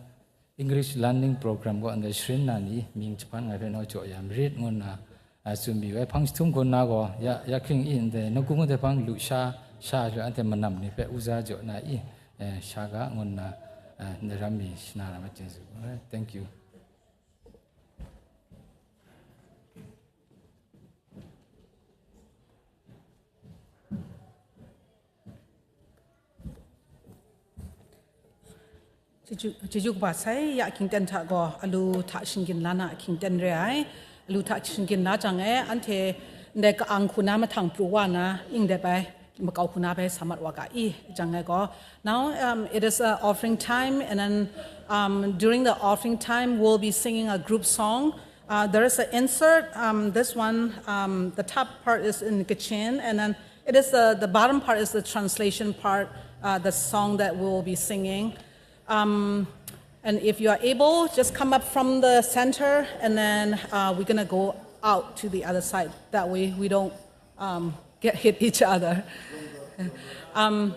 English learning program gaw ndai sharin na ni mying jahpan ngai hpe naw jaw ya marit, ngu nna, a, tsun mi ai. Hpang jahtum hku nna gaw, ya, ya hking i ndai nawku ngut ai hpang lu sha, sha hte anhte manam ni hpe uza jaw na i, eh, sha ga, ngu nna, eh, ndai ram mi shana na ma chyen su. Thank you. Chyeju, chyeju kaba sai, ya hkying ten hta gaw, alu hta shinggyim la na hkying ten re ai. Alu hta shinggyim la jang e, anhte ndai ka-ang hku na mahtang pru wa na, ing dep ai, makau hku na bai sa mat wa ga i, jang e gaw. Now, um, it is, uh, offering time, and then, um, during the offering time, we'll be singing a group song. Uh, there is an insert. Um, this one, um, the top part is in Kachin, and then it is the, the bottom part is the translation part, uh, the song that we will be singing. Um, and if you are able, just come up from the center, and then, uh, we're gonna go out to the other side. That way we don't, um, get hit each other. Um,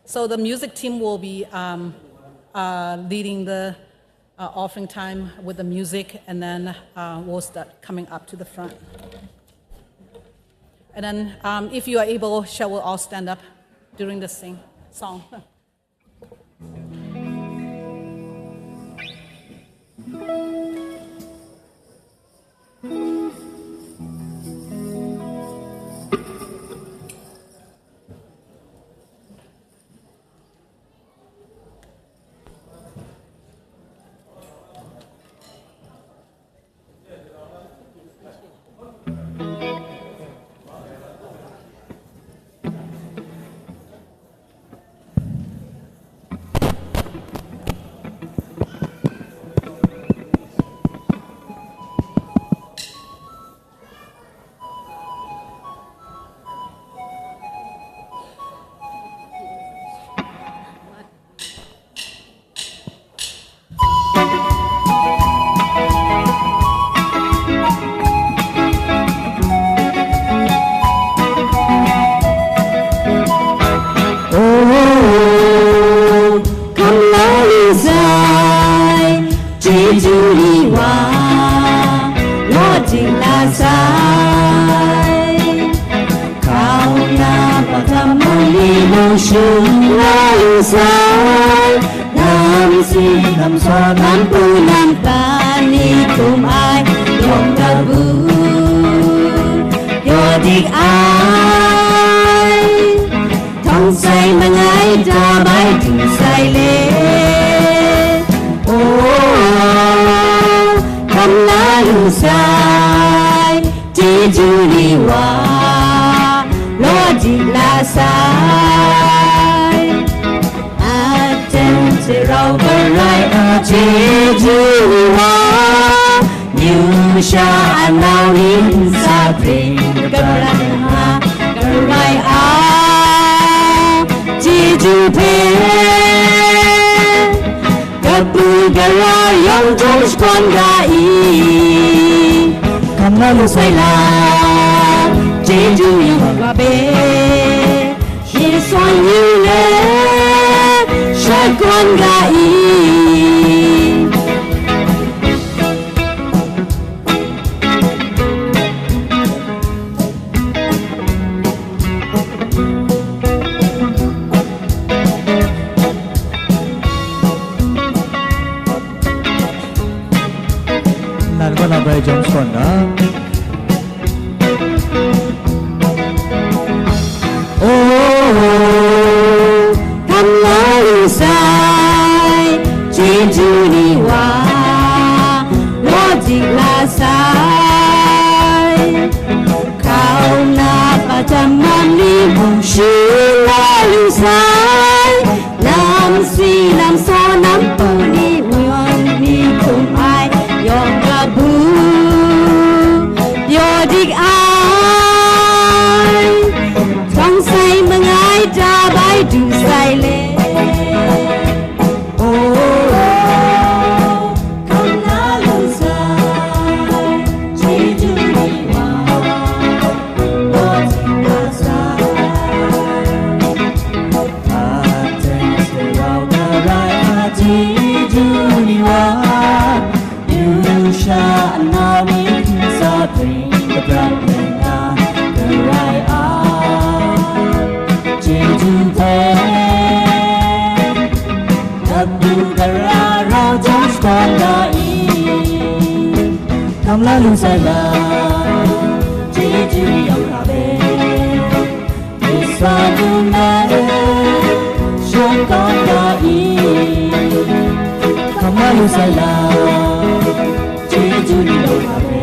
so the music team will be, um, uh, leading the uh, offering time with the music, and then, uh, we'll start coming up to the front. And then, um, if you are able, shall we all stand up during the sing song? Oh, come, Lord, inside. Chyeju ni wa, law jing la sai. Kau na pa tam mung ni mung shung la lu sai. Nam si nam sa nam pu nam pa ni tum ai, yawng da bu, yaw dik ai. Tawng sai mangai da bai du sai le. Oh, kam la lu sai, chyeju ni wa, law di la sai. Rau karai a chyeju ni wa, yu sha a nau ni nsa pring kabran nga, karai a chyeju hpe, kapu gara yawng jawng shakawn ga i, kam na lu sai la, chyeju yawng wa be. Shi swan yu le, shakawn ga i. Nan kaw na bai jawng shakawn ga. O, kam la lu sai, chyeju ni wa, rawt dik la sai. Hkau na pa jam mam ni mung shi la lu sai. Lam si lam saw nam pu ni, wan ni hkum ai, yawng kabu pyaw dik ai, htawng sai mangai ta bai du sai le. Oh, hkam na lu sai, chyeju ni wa. Kam la lu sai la, chyeju yawng hkra hpe, Isa du na e, shakawn ga i. Kam la lu sai la, chyeju ni yawng hkra hpe,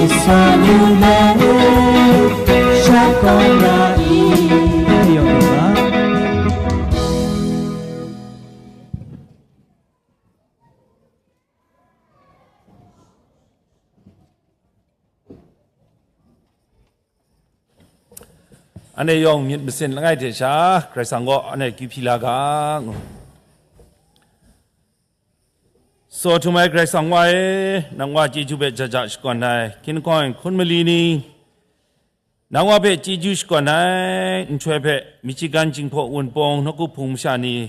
Isa du na e, shakawn ga i. Yawng hkra. Anhte yawng myit masin langai hte sha, Karai Kasang kaw anhte akyu hpyi la ga, ngu. Tsaw htum ai Karai Kasang Wa e, nang Wa chyeju hpe jaja shakawn ai, hkying lahkawng hkun mali ni, nang Wa hpe chyeju shakawn ai nhtoi hpe, Michigan Jinghpaw Wunpawng nawku hpung masha ni,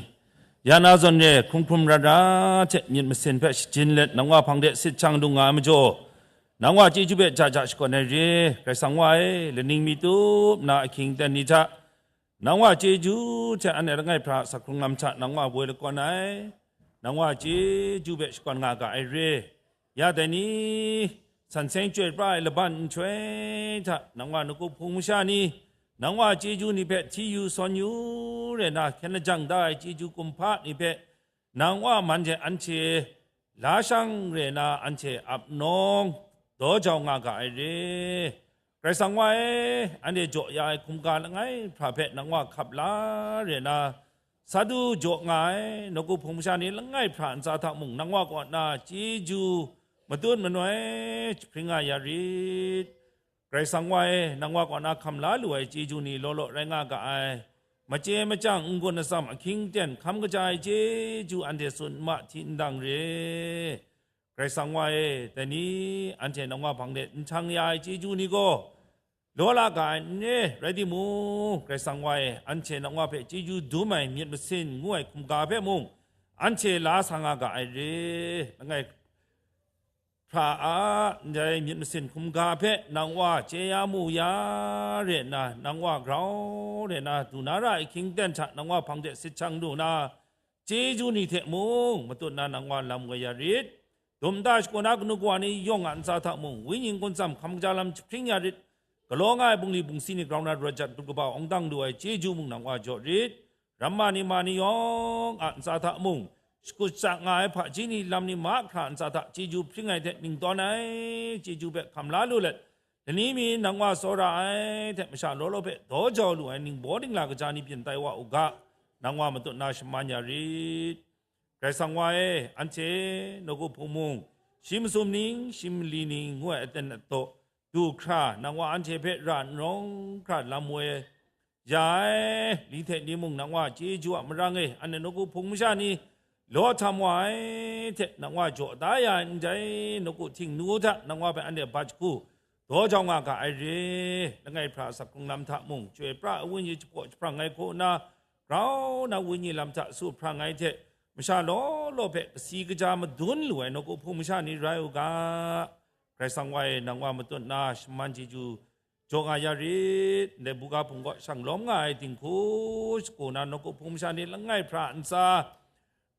ya na zawn re hkrum hkrum rat ra hte myit masin hpe shajin let nang Wa hpang de sit shang dung nga ai majaw, nang Wa chyeju hpe ja ja shakawn ai re, Karai Kasang Wa e, laning mi tup na ahkying ten ni hta, nang Wa chyeju hte anhte langai hpra a sak hkrung lam hta nang Wa woi lakawn ai, nang Wa chyeju hpe shakawn nga ga ai re. Ya dai ni, san seng chyoi pra ai laban nhtoi hta, nang Wa nawku hpung masha ni, nang Wa chyeju ni hpe hti yu sawn yu re na, hkyen lajang da ai chyeju kumhpa ni hpe, nang Wa man hte anhte la shang re na, anhte ap nawng daw jau nga ga ai re. Karai Kasang Wa e, anhte jaw ya ai hkumga langai hpra hpe nang Wa hkap la re na, sa du jaw nga ai, nawku hpung masha ni langai hpra ntsa hta mung, nang Wa kaw na chyeju matut manoi jahpring nga ya rit. Karai Kasang Wa e, nang Wa kaw na hkam la lu ai chyeju ni law law rai nga ga ai. Machye machyang n-gun atsam ahkying ten hkam kaja ai chyeju anhte tsun n ma hti ndang re. Karai Kasang Wa e, dai ni anhte nang Wa hpang de n htang ya ai chyeju ni gaw, law la ga ai n re, rai timung, Karai Kasang Wa e, anhte nang Wa hpe chyeju dum ai myit masin ngu ai hkumga hpe mung, anhte la sa nga ga ai re. Langai hpra a ndai myit masin hkumga hpe nang Wa chye ya mu ya re nna, nang Wa grau re nna, du na ra ai hkying ten hta nang Wa hpang de sit shang lu na, chyeju ni hte mung matut na nang Wa lam woi ya rit. Dum nta shakawn na kanu kawa ni yawng a ntsa hta mung, wenyi n-gun atsam hkam kaja lam jahpring ya rit. Galaw nga ai bungli bungsi ni grau na rawt jat, dut kaba awng dang lu ai chyeju mung nang Wa jaw rit. Ramma ni ma ni yawng a ntsa hta mung, shakut sha nga ai hpaji ni lam ni mahkra ntsa hta chyeju hpring ai hte ning tawn ai chyeju hpe hkam la lu let, lani mi nang Wa tsawra ai hte masha law law hpe daw jau lu ai ningbaw ningla kaja ni byin tai wa u ga. nang wa matut na shaman ya rit. Karai Kasang wa e, anhte nawku hpung mung, shi masum ning, shi mali ning, ngu ai aten ataw du hkra, nang wa anhte hpe ra n rawng hkra lam woi ya ai, li hte li mung nang wa chyeju a marang e, anhte nawku hpung masha ni law htam wa ai hte, nang wa jaw da ya ai ndai nawku htingnu hta, nang wa hpe anhte bat jahku daw jau nga ga ai re. Langai hpra asak hkrung lam hta mung, chyoi pra ai wenyi jahpaw jahprang ai hku nna, grau na wenyi lam hta su hprang ai hte, masha law law hpe kasi kaja madun lu ai nawku hpung masha ni rai u ga. Karai Kasang wa e, nang wa matut na shaman chyeju jaw nga ya rit. Ndai buga hpung kaw shang lawm nga ai dinghku shagu na nawku hpung masha ni langai hpra ntsa,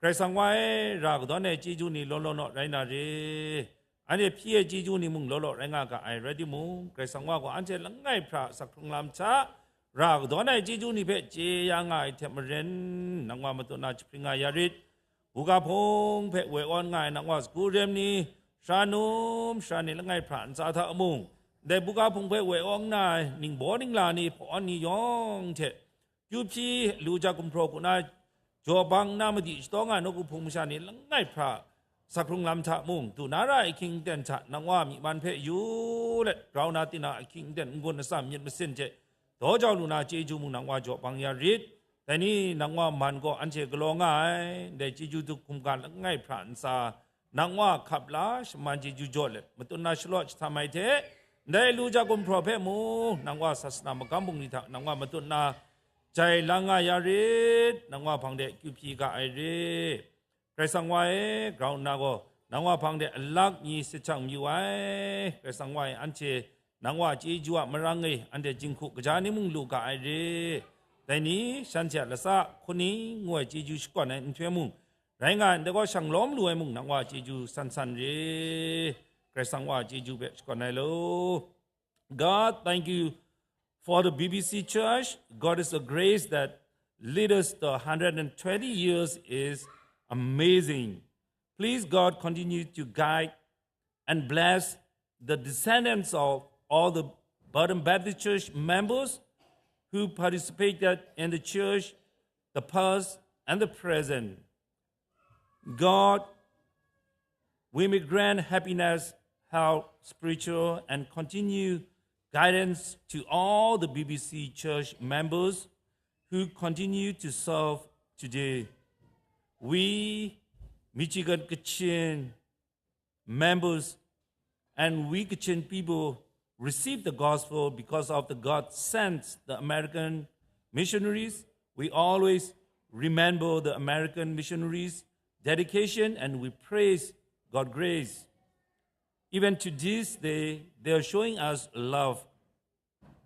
Karai Kasang wa e, ra kadawn ai chyeju ni law law naw rai na re. Anhte hpyi ai chyeju ni mung law law rai nga ga ai, rai timung, Karai Kasang wa gaw anhte langai hpra asak hkrung lam hta ra kadawn ai chyeju ni hpe chye ya nga ai hte maren, nang wa matut na jahpring nga ya rit. Buga hpung hpe woi awn nga ai nang wa sagu rem ni, sara num sara ni langai hpra ntsa hta mung, ndai buga hpung hpe woi awn nga ai ningbaw ningla ni, hpaw awn ni yawng hte, kyu hpyi, lu ja gumhpraw hku na jaw bang nna madi shadaw nga ai nawku hpung masha ni langai hpra asak hkrung lam hta mung, du na ra ai ahkying aten hta nang wa myi man hpe yu let, grau na tinang ahkying aten n-gun atsam myit masin hte daw jau lu na chyeju mung nang wa jaw bang ya rit. Dai ni nang wa man gaw anhte galaw nga ai, ndai chyeju du hkum ga langai hpra ntsa, nang wa hkap la shaman chyeju jaw let, matut na shalawt jahtam ai hte, ndai lu ja gumhpraw hpe mung, nang wa sasana magam bungli hta nang wa matut na jai lang nga ya rit, nang wa hpang de kyu hpyi ga ai re. Karai Kasang wa e, grau nna gaw, nang wa hpang de alak mi sit hkyang mayu ai. Karai Kasang wa e, anhte nang wa chyeju a marang e, anhte jinghku kaja ni mung lu ga ai re. Dai ni, shanhte a latsa hkuning ngu ai chyeju shakawn ai nhtoi mung, rai nga ai, ndai gaw shang lawm lu ai mung, nang wa chyeju san san re. Karai Kasang wa chyeju hpe shakawn ai law. God, thank you for the B B C Church. God is a grace that lead us the hundred and twenty years is amazing. Please, God, continue to guide and bless the descendants of all the Burton Baptist Church members who participated in the church, the past and the present. God, we may grant happiness, health, spiritual, and continue guidance to all the B B C church members who continue to serve today. We, Michigan Kachin members, and we Kachin people receive the gospel because of the God sent the American missionaries. We always remember the American missionaries' dedication and we praise God's grace. Even to this day, they are showing us love.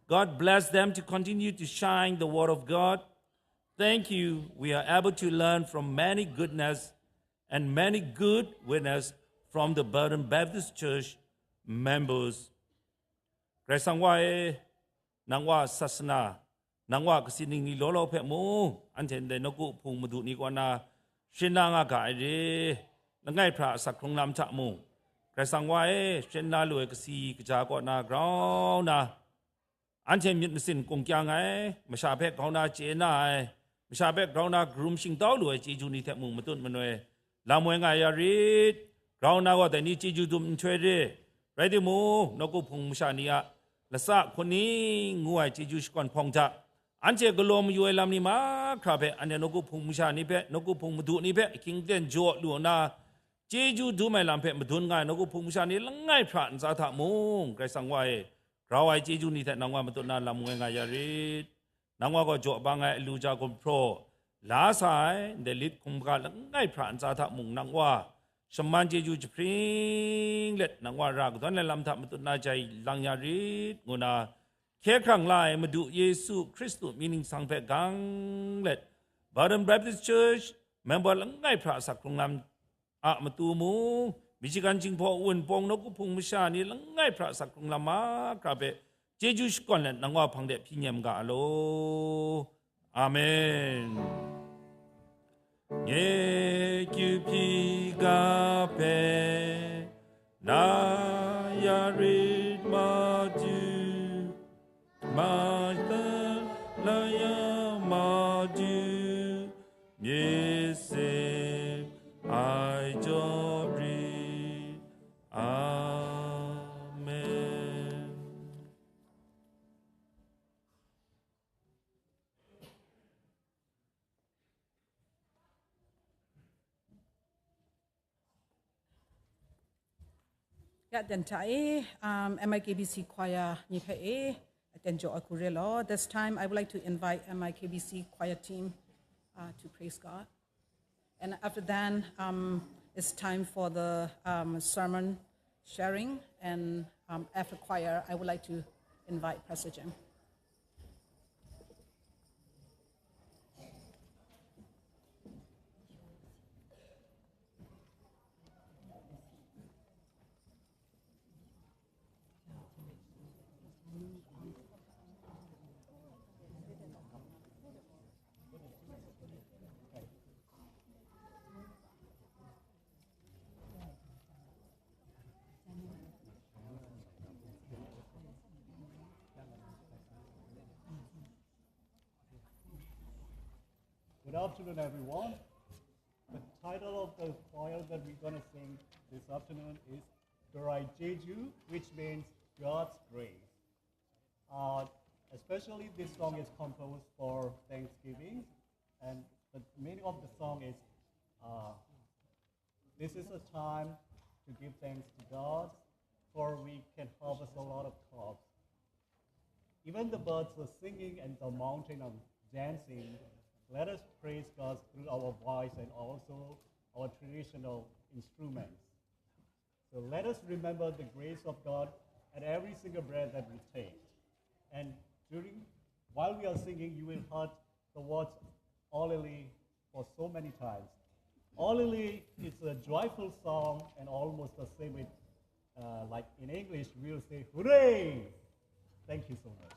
God bless them to continue to shine the word of God. Thank you. We are able to learn from many goodness and many good witness from the Burton Baptist Church members. Karai Kasang wa e, nang wa sasana, nang wa kasi ning ni law law hpe mung, anhte ndai nawku hpung madu ni kaw na, shana nga ga ai re, langai hpra asak hkrung lam hta mung, Karai Kasang wa e, shana lu ai kasi kaja kaw na grau na, anhte myit masin kungkyang ai, masha hpe grau na chye na ai, masha hpe grau na karum shingtau lu ai chyeju ni hte mung matut manoi, lam woi nga ya rit. Grau na gaw dai ni chyeju dum nhtoi re. Rai timung, nawku hpung masha ni a latsa hkuning ngu ai chyeju shakawn hpawng hta, anhte galaw mayu ai lam ni mahkra hpe, anhte nawku hpung masha ni hpe, nawku hpung madu ni hpe ahkying aten jaw lu nna, chyeju dum ai lam hpe madun nga ai nawku hpung masha ni langai hpra ntsa hta mung, Karai Kasang wa e, grau ai chyeju ni hte nang wa matut na lam woi nga ya rit. Nang wa gaw jaw bang ai alu ja gumhpraw la sa ai, ndai lit hkungga langai hpra ntsa hta mung nang wa shaman chyeju jahpring let, nang wa ra kadawn ai lam hta matut na jai lang ya rit, ngu na hkye hkrang la ai Madu Yesu Hkristu mying ningsang hpe gang let, Burton Baptist Church member langai hpra asak hkrung lam a matu mung, Michigan Jinghpaw Wunpawng nawku hpung masha ni langai hpra asak hkrung lam mahkra hpe chyeju shakawn let nang wa hpang de hpyi nem ga law. Amen. Nye kyu hpyi ga hpe na ya rit Madu, Madu, la ya Madu. myit sing ai jaw rit. Amen. Ya, dan hta e, um, M I K B C choir ni hpe e, dan jaw ai hku re law. This time, I would like to invite M I K B C choir team, uh, to praise God. And after that, um, it's time for the, um, sermon sharing. And, um, after choir, I would like to invite Pastor Jim. Good afternoon, everyone. The title of the choir that we're gonna sing this afternoon is Darai Jeju, which means God's grace. Uh, especially this song is composed for Thanksgiving, and the meaning of the song is, uh, this is a time to give thanks to God, for we can harvest a lot of crops. Even the birds were singing and the mountain are dancing. Let us praise God through our voice and also our traditional instruments. So let us remember the grace of God at every single breath that we take. And during, while we are singing, you will hear the words Olili for so many times. Olili is a joyful song and almost the same with, uh, like in English, we'll say hooray. Thank you so much.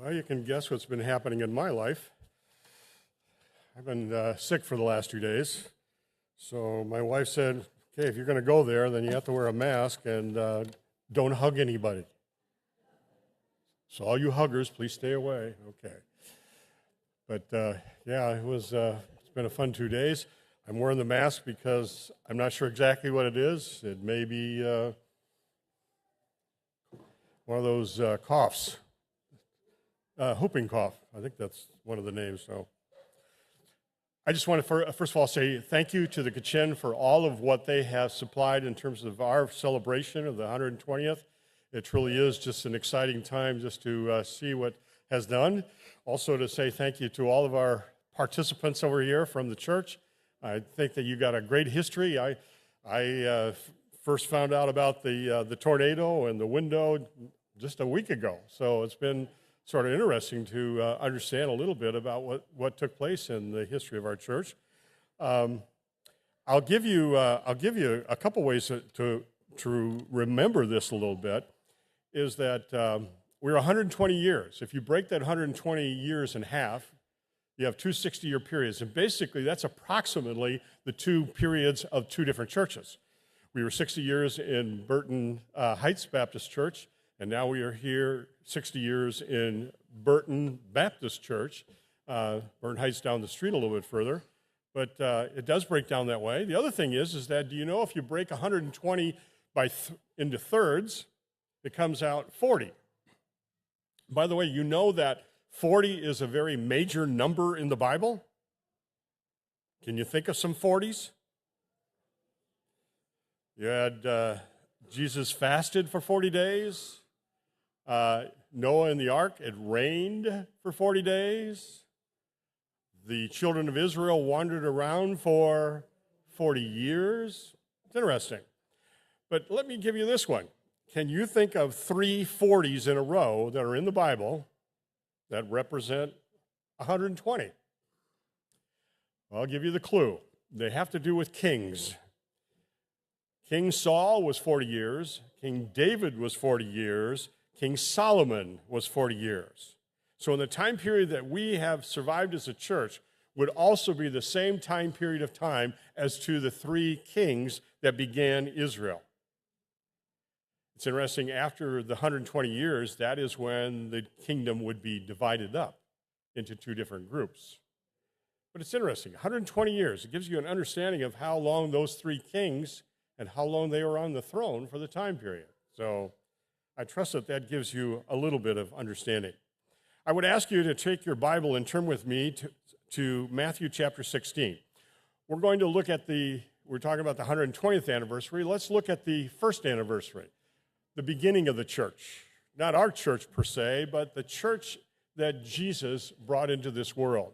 Well, you can guess what's been happening in my life. I've been uh, sick for the last two days. So my wife said, "Okay, if you're going to go there, then you have to wear a mask and uh, don't hug anybody. So all you huggers, please stay away." Okay. But uh, yeah, it was, uh, it's been a fun two days. I'm wearing the mask because I'm not sure exactly what it is. It may be uh, one of those uh, coughs, uh, whooping cough. I think that's one of the names. So I just want to fir- first of all say thank you to the Kachin for all of what they have supplied in terms of our celebration of the hundred twentieth. It truly is just an exciting time just to uh, see what has done. Also to say thank you to all of our participants over here from the church. I think that you got a great history. I, I uh, f- first found out about the, uh, the tornado and the window just a week ago. So it's been sort of interesting to uh, understand a little bit about what, what took place in the history of our church. Um, I'll give you, uh, I'll give you a couple ways to, to, to remember this a little bit, is that um, we're one hundred twenty years. If you break that one hundred twenty years in half, you have two sixty-year periods. And basically, that's approximately the two periods of two different churches. We were sixty years in Burton uh, Heights Baptist Church, and now we are here sixty years in Burton Baptist Church. Uh, Burton Heights down the street a little bit further. But uh, it does break down that way. The other thing is, is that do you know if you break one hundred twenty by th- into thirds, it comes out forty. By the way, you know that forty is a very major number in the Bible? Can you think of some forties? You had uh, Jesus fasted for forty days. Uh, Noah in the ark, it rained for forty days. The children of Israel wandered around for forty years. It's interesting. But let me give you this one. Can you think of three forties in a row that are in the Bible that represent one hundred twenty? Well, I'll give you the clue. They have to do with kings. King Saul was forty years, King David was forty years, King Solomon was forty years. So, in the time period that we have survived as a church, would also be the same time period of time as to the three kings that began Israel. It's interesting, after the one hundred twenty years, that is when the kingdom would be divided up into two different groups. But it's interesting, one hundred twenty years, it gives you an understanding of how long those three kings and how long they were on the throne for the time period. So I trust that that gives you a little bit of understanding. I would ask you to take your Bible and turn with me to, to Matthew chapter sixteen. We're going to look at the, we're talking about the one hundred twentieth anniversary. Let's look at the first anniversary, the beginning of the church. Not our church per se, but the church that Jesus brought into this world.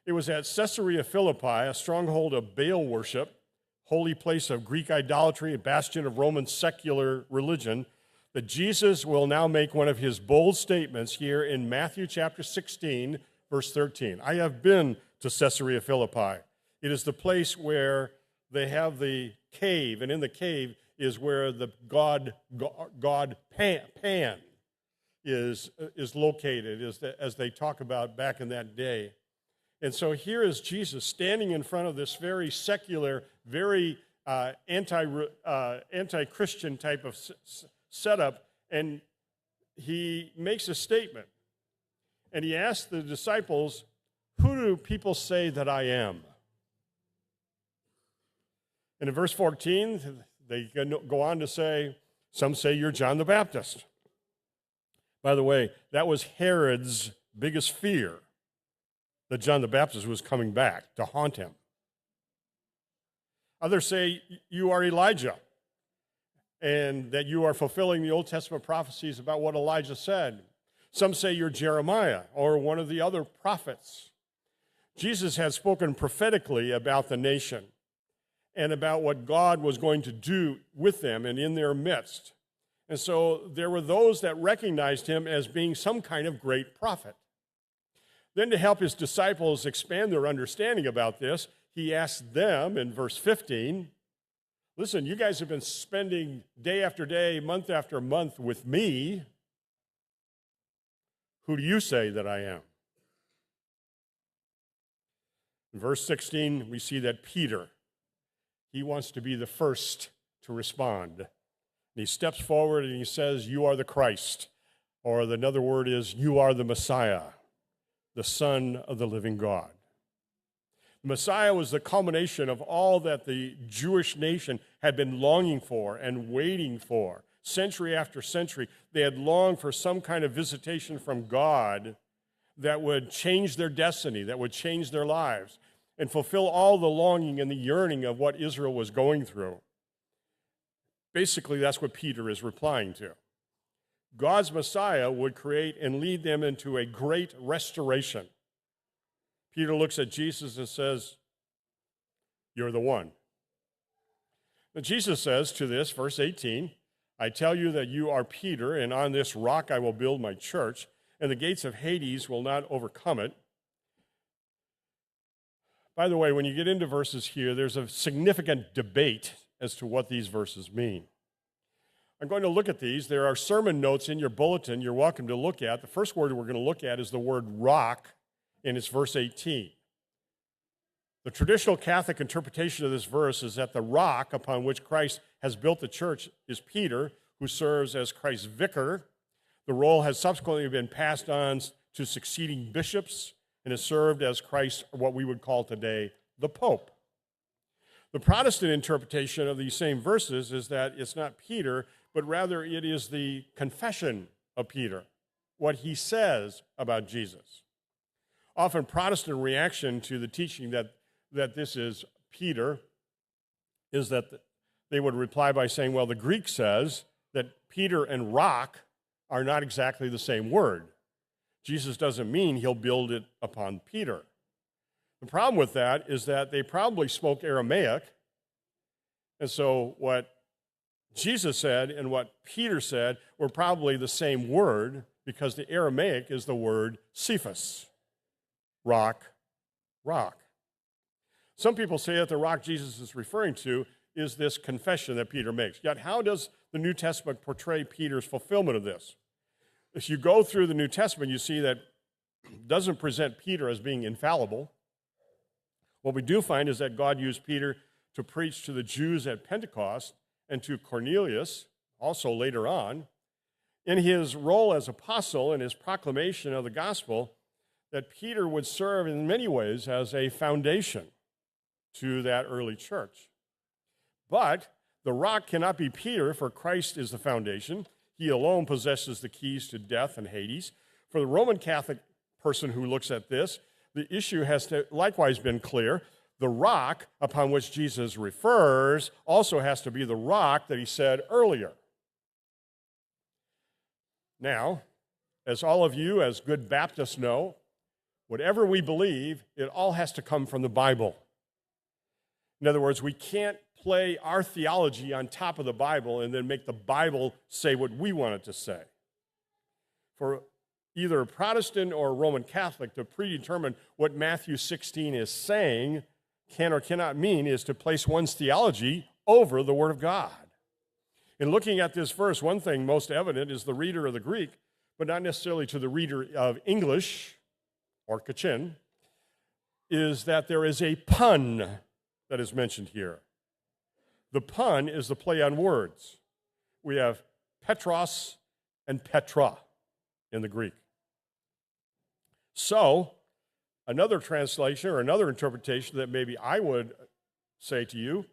It was at Caesarea Philippi, a stronghold of Baal worship, holy place of Greek idolatry, a bastion of Roman secular religion, that Jesus will now make one of his bold statements here in Matthew chapter sixteen, verse thirteen. "I have been to Caesarea Philippi." It is the place where they have the cave, and in the cave is where the god, go- god Pan, Pan is, is located, as they, as they talk about back in that day. And so here is Jesus standing in front of this very secular, very uh, anti uh, anti-Christian type of s- s- setup, and he makes a statement. And he asks the disciples, "Who do people say that I am?" And in verse fourteen, they go on to say, "Some say you're John the Baptist." By the way, that was Herod's biggest fear, that John the Baptist was coming back to haunt him. Others say, "You are Elijah, and that you are fulfilling the Old Testament prophecies about what Elijah said." Some say you're Jeremiah or one of the other prophets. Jesus had spoken prophetically about the nation and about what God was going to do with them and in their midst. And so there were those that recognized him as being some kind of great prophet. Then, to help his disciples expand their understanding about this, he asked them in verse fifteen, "Listen, you guys have been spending day after day, month after month with me. Who do you say that I am?" In verse sixteen, we see that Peter, he wants to be the first to respond. And he steps forward and he says, "You are the Christ," or another word is, "You are the Messiah, the Son of the living God." The Messiah was the culmination of all that the Jewish nation had been longing for and waiting for. Century after century, they had longed for some kind of visitation from God that would change their destiny, that would change their lives, and fulfill all the longing and the yearning of what Israel was going through. Basically, that's what Peter is replying to. God's Messiah would create and lead them into a great restoration. Peter looks at Jesus and says, "You're the one." Now, Jesus says to this, verse eighteen, "I tell you that you are Peter, and on this rock I will build my church, and the gates of Hades will not overcome it." By the way, when you get into verses here, there's a significant debate as to what these verses mean. I'm going to look at these. There are sermon notes in your bulletin you're welcome to look at. The first word we're going to look at is the word rock, and it's verse eighteen. The traditional Catholic interpretation of this verse is that the rock upon which Christ has built the church is Peter, who serves as Christ's vicar. The role has subsequently been passed on to succeeding bishops and has served as Christ, what we would call today, the Pope. The Protestant interpretation of these same verses is that it's not Peter, but rather it is the confession of Peter, what he says about Jesus. Often, Protestant reaction to the teaching that, that this is Peter is that they would reply by saying, "Well, the Greek says that Peter and rock are not exactly the same word. Jesus doesn't mean he'll build it upon Peter." The problem with that is that they probably spoke Aramaic, and so what Jesus said and what Peter said were probably the same word, because the Aramaic is the word Cephas, rock, rock. Some people say that the rock Jesus is referring to is this confession that Peter makes. Yet, how does the New Testament portray Peter's fulfillment of this? If you go through the New Testament, you see that it doesn't present Peter as being infallible. What we do find is that God used Peter to preach to the Jews at Pentecost and to Cornelius, also later on. In his role as apostle and his proclamation of the gospel, that Peter would serve in many ways as a foundation to that early church. But the rock cannot be Peter, for Christ is the foundation. He alone possesses the keys to death and Hades. For the Roman Catholic person who looks at this, the issue has to likewise been clear. The rock upon which Jesus refers also has to be the rock that he said earlier. Now, as all of you, as good Baptists, know, whatever we believe, it all has to come from the Bible. In other words, we can't play our theology on top of the Bible and then make the Bible say what we want it to say. For either a Protestant or a Roman Catholic to predetermine what Matthew sixteen is saying can or cannot mean is to place one's theology over the Word of God. In looking at this verse, one thing most evident is the reader of the Greek, but not necessarily to the reader of English or Kachin, is that there is a pun that is mentioned here. The pun is the play on words. We have Petros and Petra in the Greek. So, another translation or another interpretation that maybe I would say to you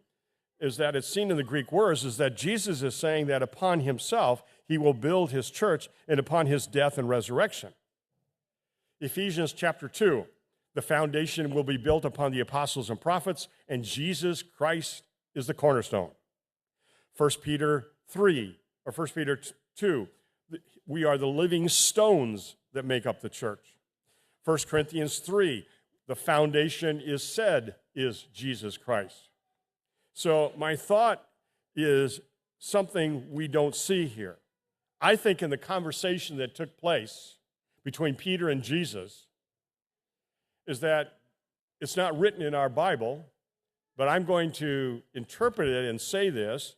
is that it's seen in the Greek words is that Jesus is saying that upon himself he will build his church and upon his death and resurrection. Ephesians chapter two, the foundation will be built upon the apostles and prophets, and Jesus Christ is the cornerstone. First Peter three, or First Peter two, we are the living stones that make up the church. First Corinthians three, the foundation is said is Jesus Christ. So my thought is something we don't see here. I think in the conversation that took place between Peter and Jesus is that it's not written in our Bible, but I'm going to interpret it and say this,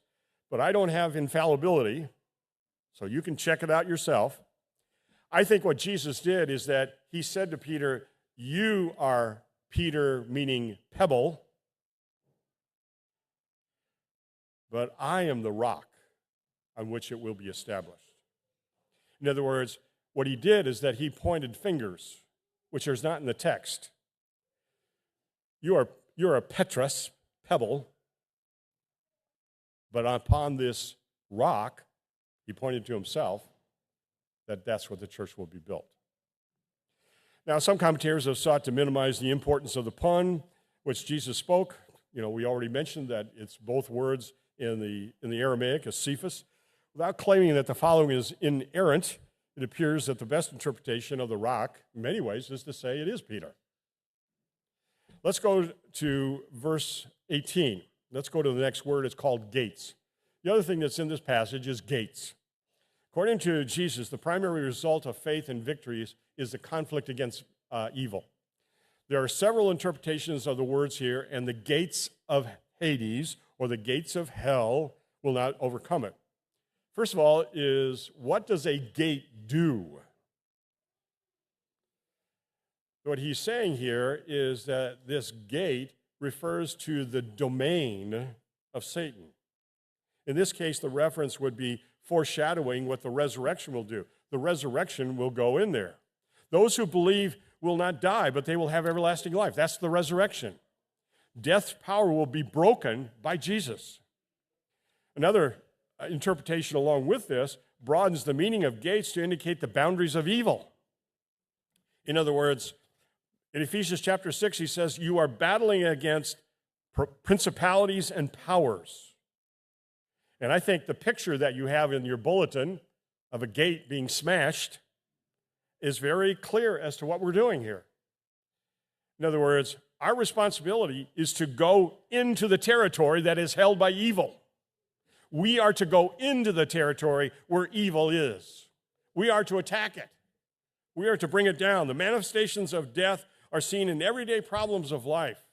but I don't have infallibility, so you can check it out yourself. I think what Jesus did is that he said to Peter, "You are Peter," meaning pebble, "but I am the rock on which it will be established." In other words, what he did is that he pointed fingers, which is not in the text. You are, you're a Petros, pebble, but upon this rock, he pointed to himself, that that's what the church will be built. Now, some commentators have sought to minimize the importance of the pun which Jesus spoke. You know, we already mentioned that it's both words in the, in the Aramaic, as Cephas. Without claiming that the following is inerrant, it appears that the best interpretation of the rock, in many ways, is to say it is Peter. Let's go to verse eighteen. Let's go to the next word. It's called gates. The other thing that's in this passage is gates. According to Jesus, the primary result of faith and victories is the conflict against uh, evil. There are several interpretations of the words here, and the gates of Hades or the gates of hell will not overcome it. First of all, is what does a gate do? What he's saying here is that this gate refers to the domain of Satan. In this case, the reference would be foreshadowing what the resurrection will do. The resurrection will go in there. Those who believe will not die, but they will have everlasting life. That's the resurrection. Death's power will be broken by Jesus. Another uh, interpretation along with this broadens the meaning of gates to indicate the boundaries of evil. In other words, in Ephesians chapter six, he says, "You are battling against pr- principalities and powers." And I think the picture that you have in your bulletin of a gate being smashed is very clear as to what we're doing here. In other words, our responsibility is to go into the territory that is held by evil. We are to go into the territory where evil is. We are to attack it. We are to bring it down. The manifestations of death are seen in everyday problems of life.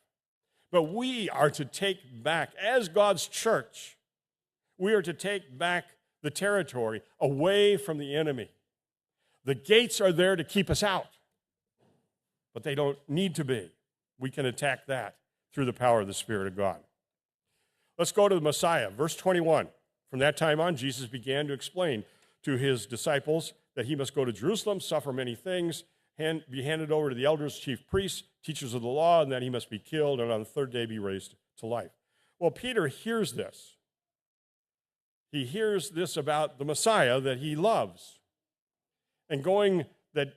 But we are to take back, as God's church, we are to take back the territory away from the enemy. The gates are there to keep us out, but they don't need to be. We can attack that through the power of the Spirit of God. Let's go to the Messiah, verse twenty-one. From that time on, Jesus began to explain to his disciples that he must go to Jerusalem, suffer many things, hand, be handed over to the elders, chief priests, teachers of the law, and that he must be killed and on the third day be raised to life. Well, Peter hears this. He hears this about the Messiah that he loves. And going that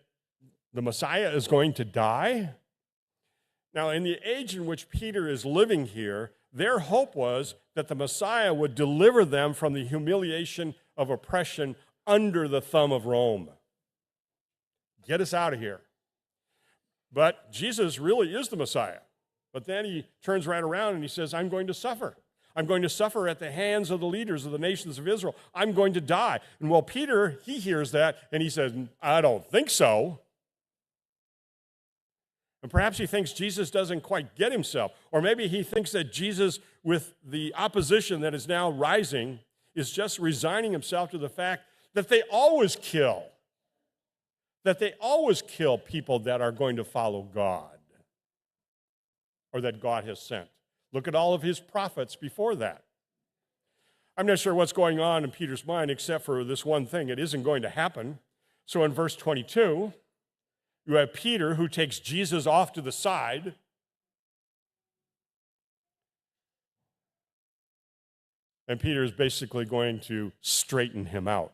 the Messiah is going to die. Now, in the age in which Peter is living here, their hope was that the Messiah would deliver them from the humiliation of oppression under the thumb of Rome. Get us out of here. But Jesus really is the Messiah. But then he turns right around and he says, "I'm going to suffer. I'm going to suffer at the hands of the leaders of the nations of Israel. I'm going to die." And well, Peter, he hears that and he says, "I don't think so." And perhaps he thinks Jesus doesn't quite get himself. Or maybe he thinks that Jesus, with the opposition that is now rising, is just resigning himself to the fact that they always kill, that they always kill people that are going to follow God or that God has sent. Look at all of his prophets before that. I'm not sure what's going on in Peter's mind except for this one thing. It isn't going to happen. So in verse twenty-two, you have Peter who takes Jesus off to the side. And Peter is basically going to straighten him out.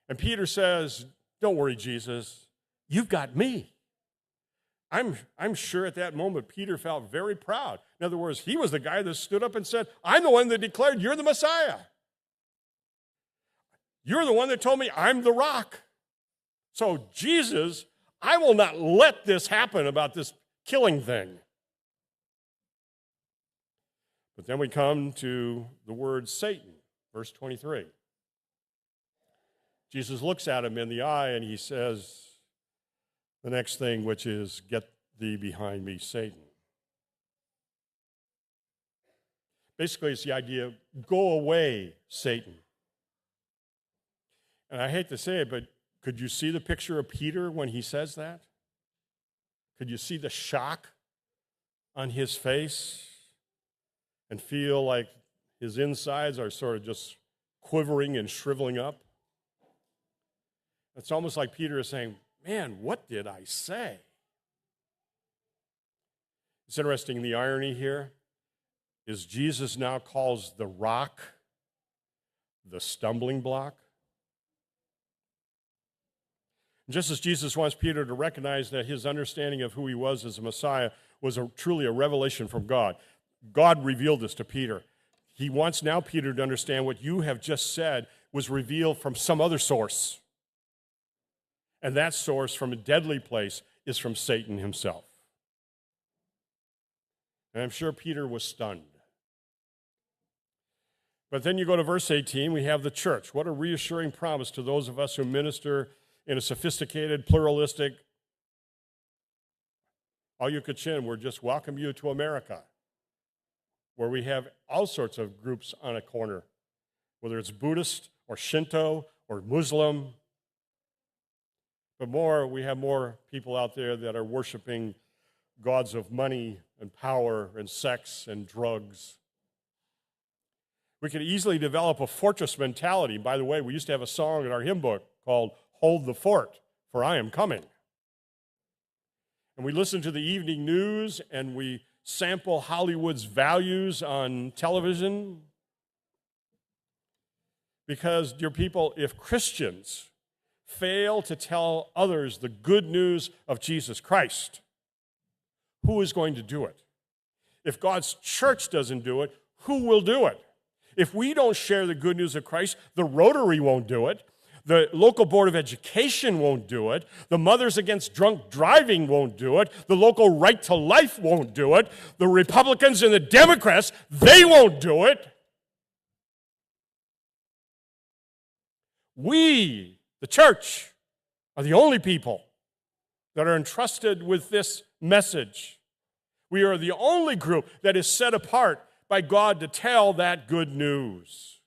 And Peter says, "Don't worry, Jesus. You've got me." I'm, I'm sure at that moment Peter felt very proud. In other words, he was the guy that stood up and said, "I'm the one that declared you're the Messiah. You're the one that told me I'm the rock. So, Jesus, I will not let this happen about this killing thing." But then we come to the word Satan, verse twenty-three. Jesus looks at him in the eye and he says the next thing, which is, "Get thee behind me, Satan." Basically, it's the idea, "Go away, Satan." And I hate to say it, but could you see the picture of Peter when he says that? Could you see the shock on his face and feel like his insides are sort of just quivering and shriveling up? It's almost like Peter is saying, "Man, what did I say?" It's interesting, the irony here is Jesus now calls the rock the stumbling block. Just as Jesus wants Peter to recognize that his understanding of who he was as a Messiah was a, truly a revelation from God, God revealed this to Peter. He wants now Peter to understand what you have just said was revealed from some other source. And that source from a deadly place is from Satan himself. And I'm sure Peter was stunned. But then you go to verse eighteen, we have the church. What a reassuring promise to those of us who minister in a sophisticated, pluralistic, all you could chin, we're just welcome you to America, where we have all sorts of groups on a corner, whether it's Buddhist or Shinto or Muslim. But more, we have more people out there that are worshiping gods of money and power and sex and drugs. We could easily develop a fortress mentality. By the way, we used to have a song in our hymn book called "Hold the Fort, for I Am Coming." And we listen to the evening news and we sample Hollywood's values on television. Because, dear people, if Christians fail to tell others the good news of Jesus Christ, who is going to do it? If God's church doesn't do it, who will do it? If we don't share the good news of Christ, the Rotary won't do it. The local Board of Education won't do it. The Mothers Against Drunk Driving won't do it. The local Right to Life won't do it. The Republicans and the Democrats, they won't do it. We, the church, are the only people that are entrusted with this message. We are the only group that is set apart by God to tell that good news.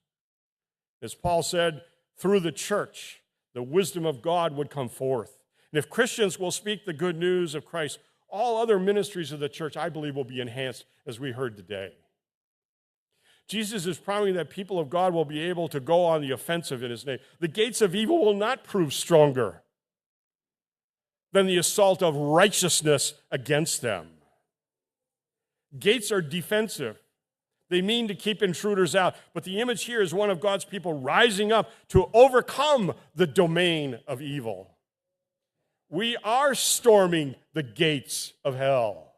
As Paul said, through the church, the wisdom of God would come forth. And if Christians will speak the good news of Christ, all other ministries of the church, I believe, will be enhanced, as we heard today. Jesus is promising that people of God will be able to go on the offensive in his name. The gates of evil will not prove stronger than the assault of righteousness against them. Gates are defensive. They mean to keep intruders out. But the image here is one of God's people rising up to overcome the domain of evil. We are storming the gates of hell.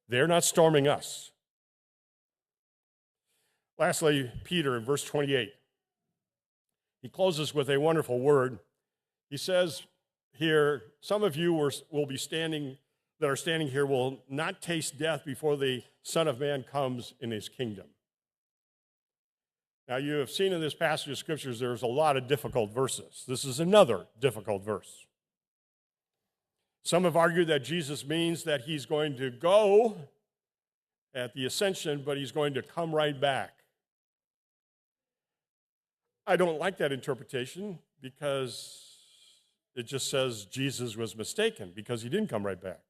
They're not storming us. Lastly, Peter in verse twenty-eight. He closes with a wonderful word. He says here, "Some of you were, will be standing that are standing here will not taste death before the Son of Man comes in his kingdom. Now, you have seen in this passage of scriptures, there's a lot of difficult verses. This is another difficult verse. Some have argued that Jesus means that he's going to go at the ascension, but he's going to come right back. I don't like that interpretation because it just says Jesus was mistaken because he didn't come right back.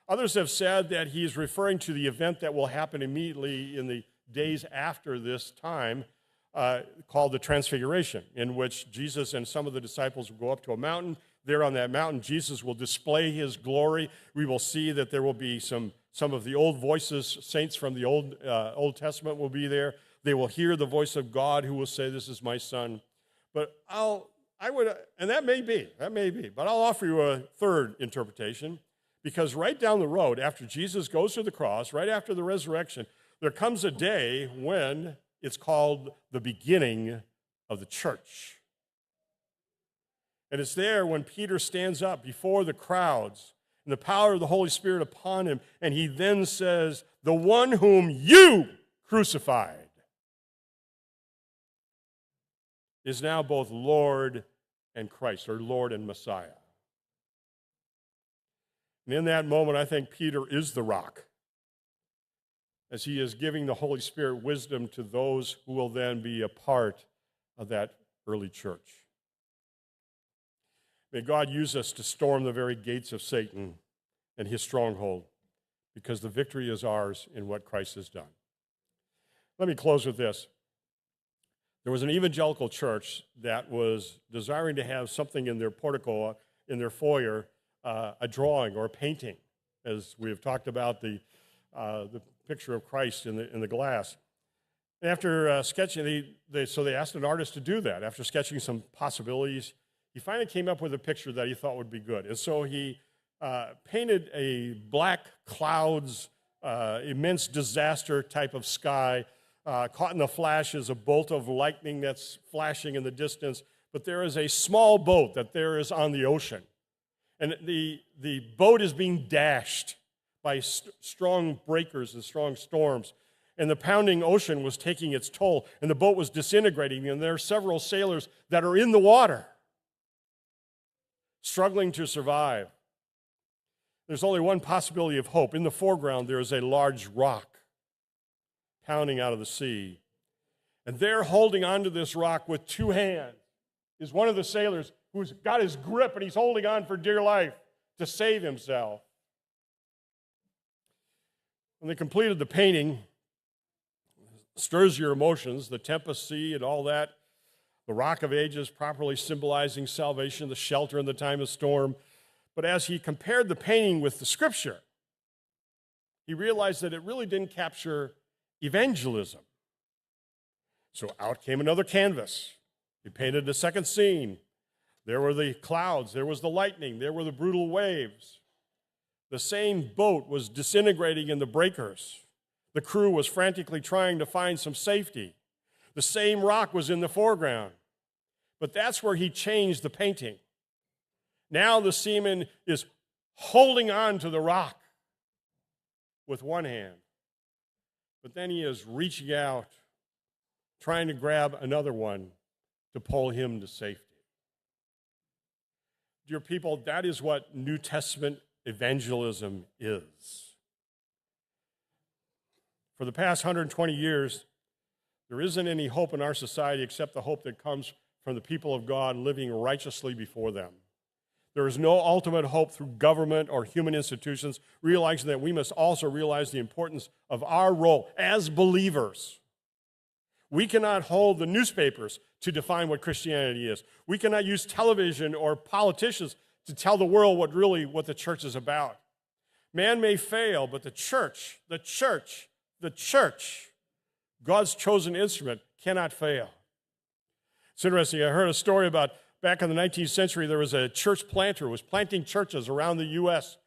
Others have said that he is referring to the event that will happen immediately in the days after this time, uh, called the Transfiguration, in which Jesus and some of the disciples will go up to a mountain. There on that mountain, Jesus will display his glory. We will see that there will be some, some of the old voices, saints from the old, uh, Old Testament will be there. They will hear the voice of God who will say, "This is my son." But I'll, I would, and that may be, that may be, but I'll offer you a third interpretation, because right down the road, after Jesus goes to the cross, right after the resurrection, there comes a day when it's called the beginning of the church. And it's there when Peter stands up before the crowds and the power of the Holy Spirit upon him, and he then says, "The one whom you crucified is now both Lord and Christ," or Lord and Messiah. And in that moment, I think Peter is the rock, as he is giving the Holy Spirit wisdom to those who will then be a part of that early church. May God use us to storm the very gates of Satan and his stronghold, because the victory is ours in what Christ has done. Let me close with this. There was an evangelical church that was desiring to have something in their portico, in their foyer, uh, a drawing or a painting, as we have talked about the, uh, the picture of Christ in the, in the glass. And after, uh, sketching, they, they, so they asked an artist to do that. After sketching some possibilities, he finally came up with a picture that he thought would be good. And so he, uh, painted a black clouds, uh, immense disaster type of sky, uh, caught in the flashes, a bolt of lightning that's flashing in the distance. But there is a small boat that there is on the ocean. And the, the boat is being dashed by st-, strong breakers and strong storms. And the pounding ocean was taking its toll, and the boat was disintegrating. And there are several sailors that are in the water, struggling to survive. There's only one possibility of hope. In the foreground, there is a large rock pounding out of the sea. And there, holding onto this rock with two hands, is one of the sailors who's got his grip and he's holding on for dear life to save himself. When they completed the painting, stirs your emotions, the tempest sea and all that, the Rock of Ages properly symbolizing salvation, the shelter in the time of storm. But as he compared the painting with the scripture, he realized that it really didn't capture evangelism. So out came another canvas. He painted the second scene. There were the clouds, there was the lightning, there were the brutal waves. The same boat was disintegrating in the breakers. The crew was frantically trying to find some safety. The same rock was in the foreground. But that's where he changed the painting. Now the seaman is holding on to the rock with one hand, but then he is reaching out, trying to grab another one to pull him to safety. Dear people, that is what New Testament evangelism is. For the past hundred twenty years, there isn't any hope in our society except the hope that comes from the people of God living righteously before them. There is no ultimate hope through government or human institutions, realizing that we must also realize the importance of our role as believers. We cannot hold the newspapers to define what Christianity is. We cannot use television or politicians to tell the world what really, what the church is about. Man may fail, but the church, the church, the church, God's chosen instrument, cannot fail. It's interesting. I heard a story about back in the nineteenth century, there was a church planter who was planting churches around the U S.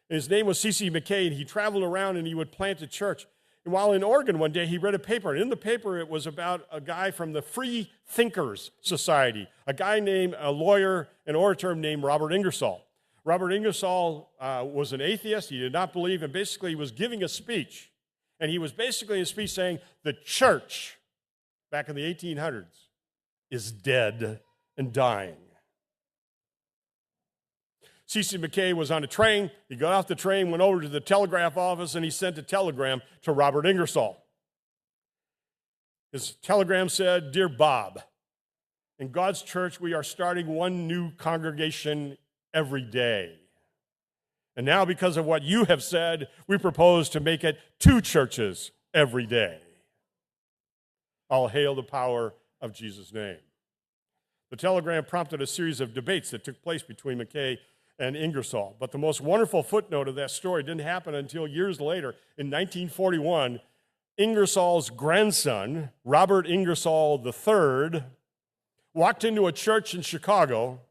And his name was C C McKay, and he traveled around and he would plant a church. And while in Oregon one day, he read a paper. And in the paper, it was about a guy from the Free Thinkers Society, a guy named, a lawyer, an orator named Robert Ingersoll. Robert Ingersoll uh, was an atheist. He did not believe, and basically he was giving a speech. And he was basically in a speech saying the church back in the eighteen hundreds is dead and dying. C C McKay was on a train. He got off the train, went over to the telegraph office, and he sent a telegram to Robert Ingersoll. His telegram said, "Dear Bob, in God's church, we are starting one new congregation every day. And now, because of what you have said, we propose to make it two churches every day. All hail the power of Jesus' name." The telegram prompted a series of debates that took place between McKay and Ingersoll. But the most wonderful footnote of that story didn't happen until years later. In nineteen forty-one, Ingersoll's grandson, Robert Ingersoll the third, walked into a church in Chicago,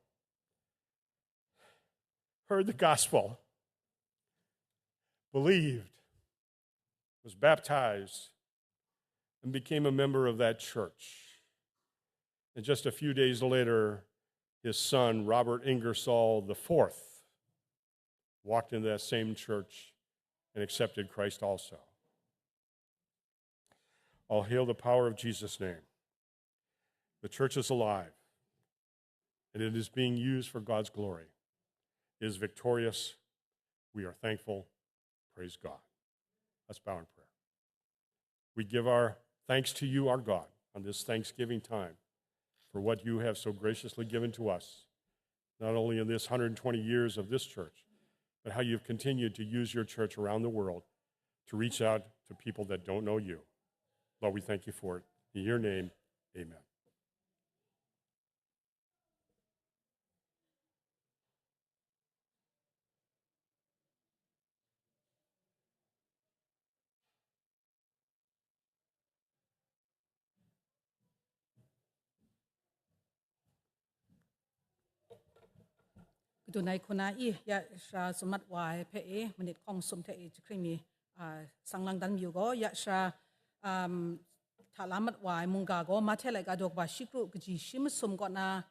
heard the gospel, believed, was baptized, and became a member of that church. And just a few days later, his son, Robert Ingersoll the fourth, walked into that same church and accepted Christ also. All hail the power of Jesus' name. The church is alive, and it is being used for God's glory. It is victorious. We are thankful. Praise God. Let's bow in prayer. We give our thanks to you, our God, on this Thanksgiving time for what you have so graciously given to us, not only in this hundred twenty years of this church, but how you've continued to use your church around the world to reach out to people that don't know you. Lord, we thank you for it. In your name, amen. Kadun ai hku na i, ya sara tsun mat wa ai hpe e, manit hkawng sum hte e, jahkring mi, a, sang lang dan mayu gaw, ya sara, um, hta la mat wa ai mungga gaw, Mahte laika daw kaba shi kru kaji shi masum kaw na,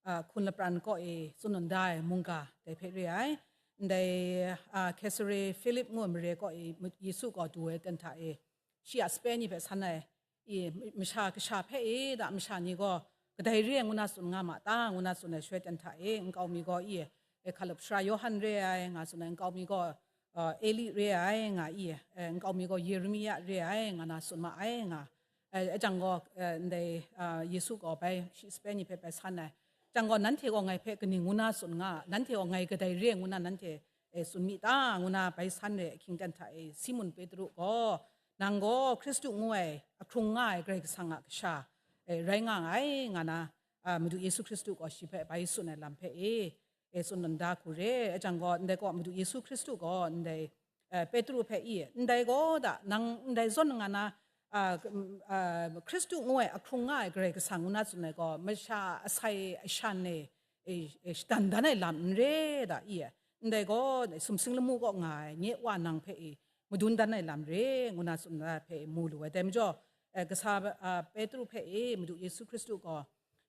a, hkun lapran kaw e tsun da ai mungga dai hpe re ai. Ndai, a, Caesarea Philip ngu ai mare kaw e Yesu gaw du ai ten hta e, shi a sape ni hpe san ai, i, masha kasha hpe e da masha ni gaw kadai re ai ngu na tsun nga ma ta, ngu na tsun ai shaloi ten hta e, nkau mi gaw i, e, hkalup sara Yawhan re ai, nga tsun ai, nkau mi gaw, uh, Eli re ai, nga i, e, nkau mi gaw Yeremia re ai, nga na tsun ma ai, nga. E, e jang gaw, e, ndai, uh, Yesu gaw bai shi sape ni hpe bai san ai. Jang gaw, nanhte gaw ngai hpe kaning ngu na tsun nga, nanhte gaw ngai kadai re ai ngu na nanhte, e, tsun mi ta, ngu na bai san re ahkying ten hta e, Simun Petru gaw, nang gaw Hkristu ngu ai, ahkrung nga ai Karai Kasang a Kasha, e, rai nga ai, nga na, a, Madu Yesu Hkristu gaw shi hpe bai tsun ai lam hpe e, e, tsun da hku re. E jang gaw, ndai gaw Madu Yesu Hkristu gaw ndai, e, Petru hpe i, ndai gaw da, nang ndai zawn nga na, a, a, Hkristu ngu ai ahkrung nga ai Karai Kasang ngu na tsun ai gaw, masha asai ashan e, e, e, shadan dan ai lam n re da i, ndai gaw sumsing lamu kaw nga ai nye Wa nang hpe e, madun dan ai lam re, ngu na tsun da hpe mu lu ai. Dai majaw, e, kasa, a, Petru hpe e, Madu Yesu Hkristu gaw,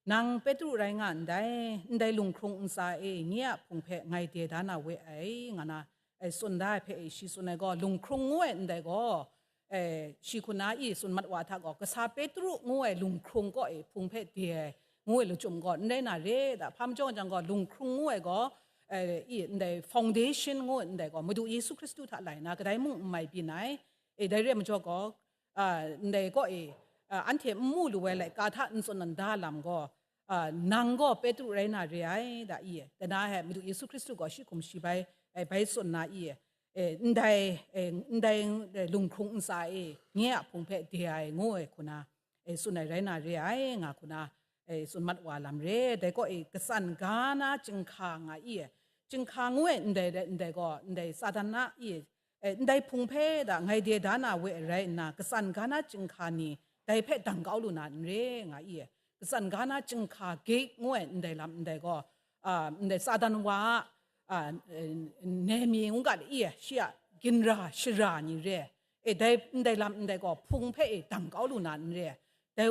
nang Petru rai nga ndai, ndai lunghkrung ntsa e nye a hpung hpe ngai de da na we ai, nga na, e, tsun da ai hpe e, shi tsun ai gaw, lunghkrung ngu ai ndai gaw, e, shi hku na i tsun mat wa hta gaw, kasa Petru ngu ai lunghkrung kaw e hpung hpe de ai, ngu ai lachyum gaw n rai na re da, hpa majaw jang gaw, lunghkrung ngu ai gaw, e, i, ndai foundation ngu ai ndai gaw, Madu Yesu Hkristu hta lai na, kadai mung n mai byin ai, e, dai re ai majaw gaw, a, ndai kaw e, a, anhte n mu lu ai laika hta n tsun n da lam gaw, a, nang gaw Petru rai na re ai, da i, dai na he Madu Yesu Hkristu gaw shi hkum shi bai, e, bai tsun na i, e, ndai, e, ndai, e, lunghkrung ntsa e, nye a hpung hpe de ai, ngu ai hku na, e, tsun ai rai na re ai, nga hku na, e, tsun mat wa lam re. Dai kaw e, katsan ga na chyinghka nga i, chyinghka ngu ai ndai, ndai gaw, ndai Satan na i, e, ndai hpung hpe da ngai de da na we ai rai nna, katsan ga na chyinghka ni dai hpe dang kau lu na n re, nga i, katsan ga na chyinghka gate ngu ai ndai lam ndai gaw, a, ndai Satan wa a, a, e, nemi ngu ga i, shi a ginra shara ni re, e, dai ndai lam ndai gaw hpung hpe e dang kau lu na n re, dai,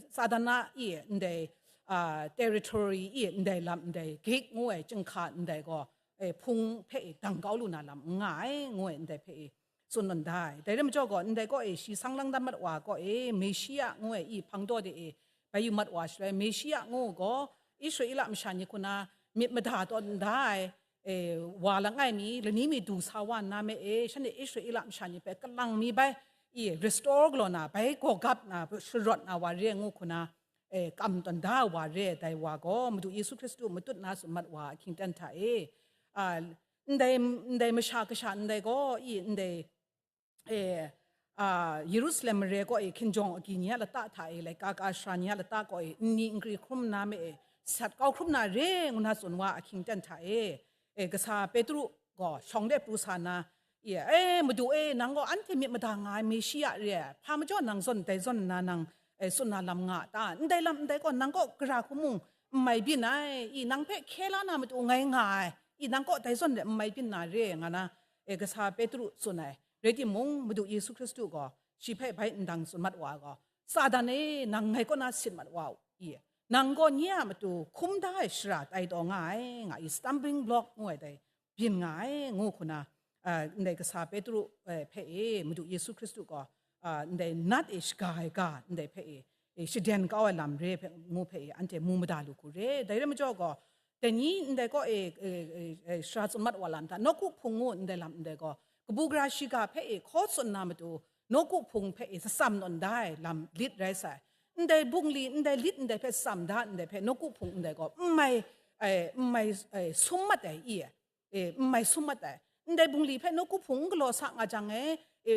Satan na i ndai, a, territory i ndai lam ndai gate ngu ai chyinghka ndai gaw, e, hpung hpe e dang kau lu na lam n nga ai, ngu ai, ndai hpe e tsun nawn da ai. Dai rai majaw gaw, ndai kaw e shi sang lang dan mat wa kaw e, Meshia ngu ai i hpang daw de e bai yu mat wa shaloi, Meshia ngu gaw Israela masha ni hku na myit mada tawn da ai, e, wa langai mi, lani mi du sa wa nna me e, shanhte Israela masha ni hpe kalang mi bai, i, restore galaw na, bai gawgap na, sharawt na wa re ngu hku na, e, kam tawn da wa re, dai wa gaw Madu Yesu Hkristu matut na tsun mat wa ahkying ten hta e, a, ndai, ndai masha kasha ndai gaw, i, ndai, e, a, Yerusalem mare kaw e hkinjawng agyi ni a lata hta e, laika ka sara ni a lata kaw e, nni nkri hkrum nna me e, sat kau hkrum na re ngu na tsun wa ahkying ten hta e, e, kasa Petru gaw shawng de pru sa nna, e, e, Madu e, nang gaw anhte myit mada nga ai Meshia re ai, hpa majaw nang zawn dai zawn nna nang, e, tsun na lam nga a ta? Ndai lam ndai gaw nang kaw gara hku mung n mai byin ai, i, nang hpe hkye la na matu ngai nga ai, i, nang kaw dai zawn de n mai byin na re, nga na, e, kasa Petru tsun ai. Rai timung, Madu Yesu Hkristu gaw shi hpe bai ndang tsun mat wa ai gaw, Satan e, nang ngai kaw na sit mat wa u, i, nang gaw nye a matu hkum da ai shara tai taw nga ai, nga i, stumbling block ngu ai dai byin nga ai, ngu hku na, a, ndai kasa Petru, e, hpe e, Madu Yesu Hkristu gaw, a, ndai nat e shaga ai ga, ndai hpe e, e, shaden kau ai lam re hpe, ngu hpe e, anhte mu mada lu hku re. Dai rai majaw gaw, dai ni ndai kaw e, e, e, e, shara tsun mat wa lam hta, nawku hpung ngu ndai lam ndai gaw, kabu gara shiga hpe e hkaw tsun na matu, nawku hpung hpe e tsam nawn da ai lam lit rai sai. Ndai bungli, ndai lit ndai hpe tsam da ndai hpe, nawku hpung ndai gaw, n mai, e, n mai, e, sum mat ai i, e, n mai sum mat ai. Ndai bungli hpe nawku hpung n galaw sa nga jang e, e,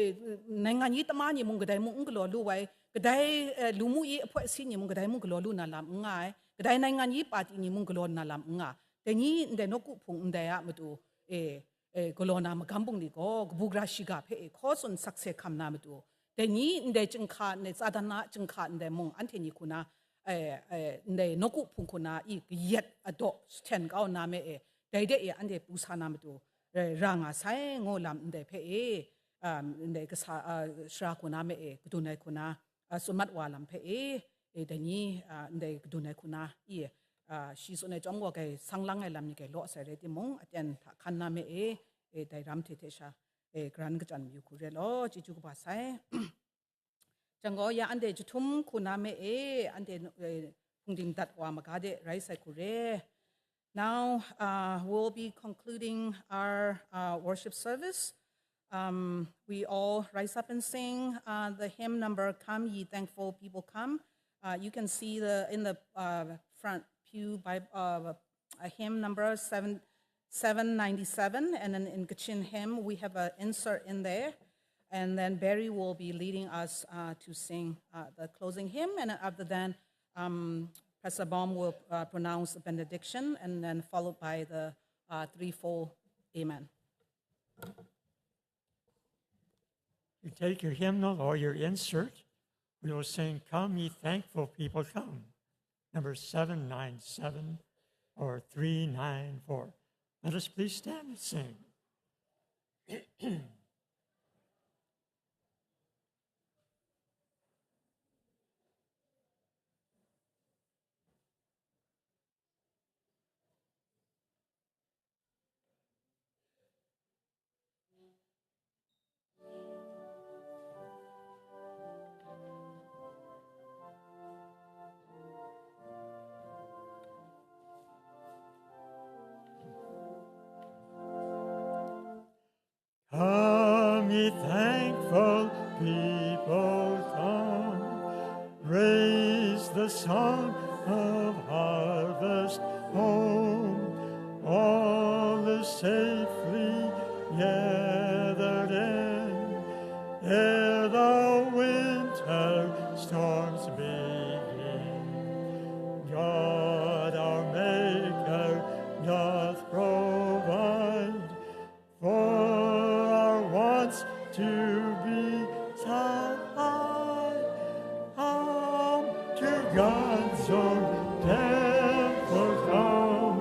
naingan yi tama ni mung kadai mung n galaw lu ai, kadai, e, lu mu yi ahpoi si ni mung kadai mung galaw lu na lam n nga ai, kadai naingan yi pati ni mung galaw na lam n nga. Dai ni ndai nawku hpung ndai a matu, e, e, galaw na magam bungli gaw, kabu gara shiga hpe e hkaw tsun sakse hkam na matu, dai ni ndai chyinghka, ndai Satan a chyinghka ndai mung, anhte ni hku na, e, e, ndai nawku hpung hku na i kayat adaw jahten kau na me e, dai de e anhte pru sa na matu, e, ra nga sai, ngu lam ndai hpe e, um, ndai kasa, a, shara hku na me e, kadun ai hku na, a, tsun mat wa lam hpe e, e, dai ni, a, ndai kadun ai hku na, i, a, shi tsun ai chyawm gaw, kai sang lang ai lam ni kai law sai rai timung, aten hta hkan na me e, e, dai ram hte hte sha, e, karan kachyan mayu hku re law, chyeju kaba sai. Jang gaw, ya anhte jahtum hku na me e, anhte, e, hpungdim dat wa maga de rai sai hku re. Now, uh, we'll be concluding our, uh, worship service. Um, we all rise up and sing, uh, the hymn number, "Come, Ye Thankful People, Come." Uh, you can see the, in the, uh, front pew by, uh, a hymn number seven, seven ninety-seven, and then in Kachin hymn, we have an insert in there. And then Barry will be leading us, uh, to sing, uh, the closing hymn. And after that, um, Pastor Baum will, uh, pronounce the benediction, and then followed by the, uh, threefold amen. You take your hymnal or your insert. We will sing, "Come, ye thankful people, come." Number seven nine seven or three nine four. Let us please stand and sing. Come, ye thankful people, come, raise the song of harvest home. All is safely gathered in ere the winter storms begin. God our Maker doth provide for our wants to be supplied. Come to God's own temple, come,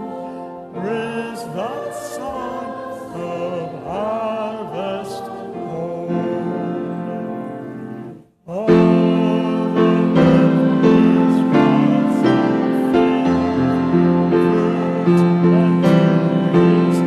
raise the song of harvest home. All the earth is God's, and fills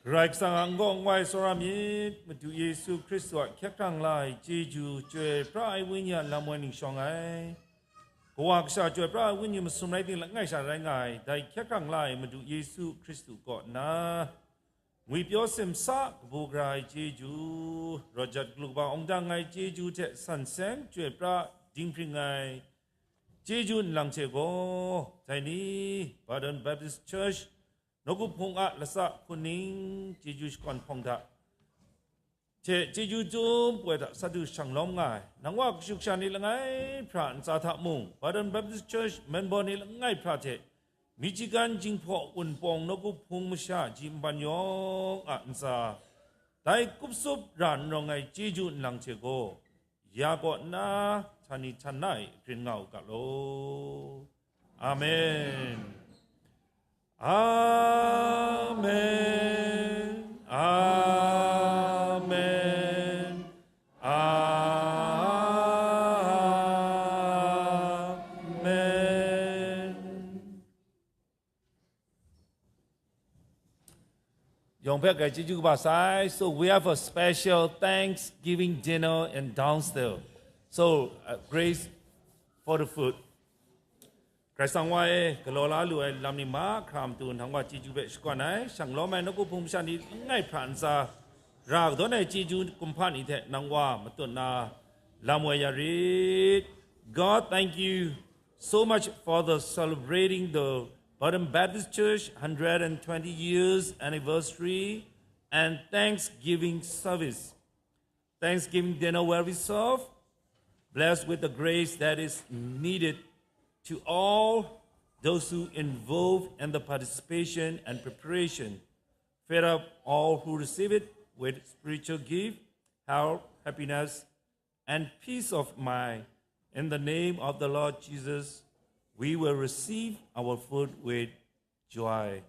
Karai Kasang a n-gaw n-goi tsawra myit, Madu Yesu Hkristu a hkyak hkrang la ai chyeju, chyoi pra ai Wenyi a lam woi ning shawng ai, Kawa Kasha chyoi pra ai Wenyi masum rai ting langai sha rai nga ai, dai hkyak hkrang la ai Madu Yesu Hkristu kaw nna, ngwi pyaw simsa kabu gara ai chyeju, rawt jat galu kaba awng dang ai chyeju hte san seng chyoi pra dinghpring ai chyeju nlang hte gaw, dai ni, Pardon Baptist Church, Nawku Hpung a latsa hkuning chyeju shakawn hpawng hta, hte chyeju chyum poi hta sa du shang lawm nga ai, nang wa kashu kasha ni langai hpra ntsa hta mung, Pardon Baptist Church member ni langai hpra hte, Michigan Jinghpaw Wunpawng Nawku Hpung masha ji nban yawng a ntsa, dai kupsup ra n rawng ai chyeju nlang hte gaw, ya kaw nna, htan ni htan na e grin nga u ga law. Amen. Amen. Amen. Amen. Yawng hpe grai chyeju kaba sai. So we have a special Thanksgiving dinner in downstairs. So, uh, grace for the food. Karai Kasang wa e, galaw la lu ai lam ni mahkra matu nang wa chyeju hpe shakawn ai, shang lawm ai nawku hpung masha ni langai hpra ntsa, ra kadawn ai chyeju kumhpa ni hte nang wa matut na lam woi ya rit. God, thank you so much for the celebrating the Pardon Baptist Church hundred and twenty years anniversary and Thanksgiving service. Thanksgiving dinner will be served, blessed with the grace that is needed to all those who involve in the participation and preparation. Fill up all who receive it with spiritual gift, health, happiness, and peace of mind. In the name of the Lord Jesus, we will receive our food with joy.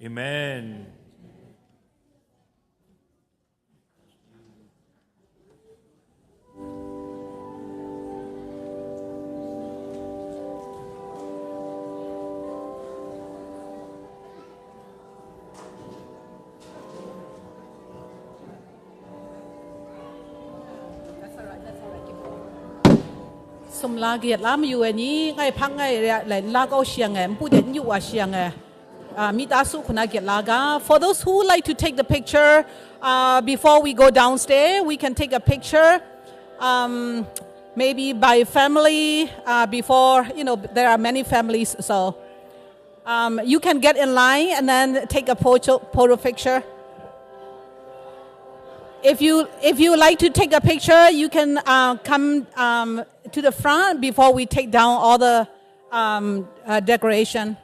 Amen. Sumla kayat la mayu ai ni, ngai hpang ngai re ai, lai nla kau shayang ai, npu de n yu wa shayang ai, ah, mita su hku na kayat la ga. For those who like to take the picture, uh, before we go downstairs, we can take a picture, um, maybe by family, uh, before, you know, there are many families, so. Um, you can get in line and then take a photo, photo picture. If you, if you like to take a picture, you can, uh, come, um, to the front before we take down all the, um, uh, decoration.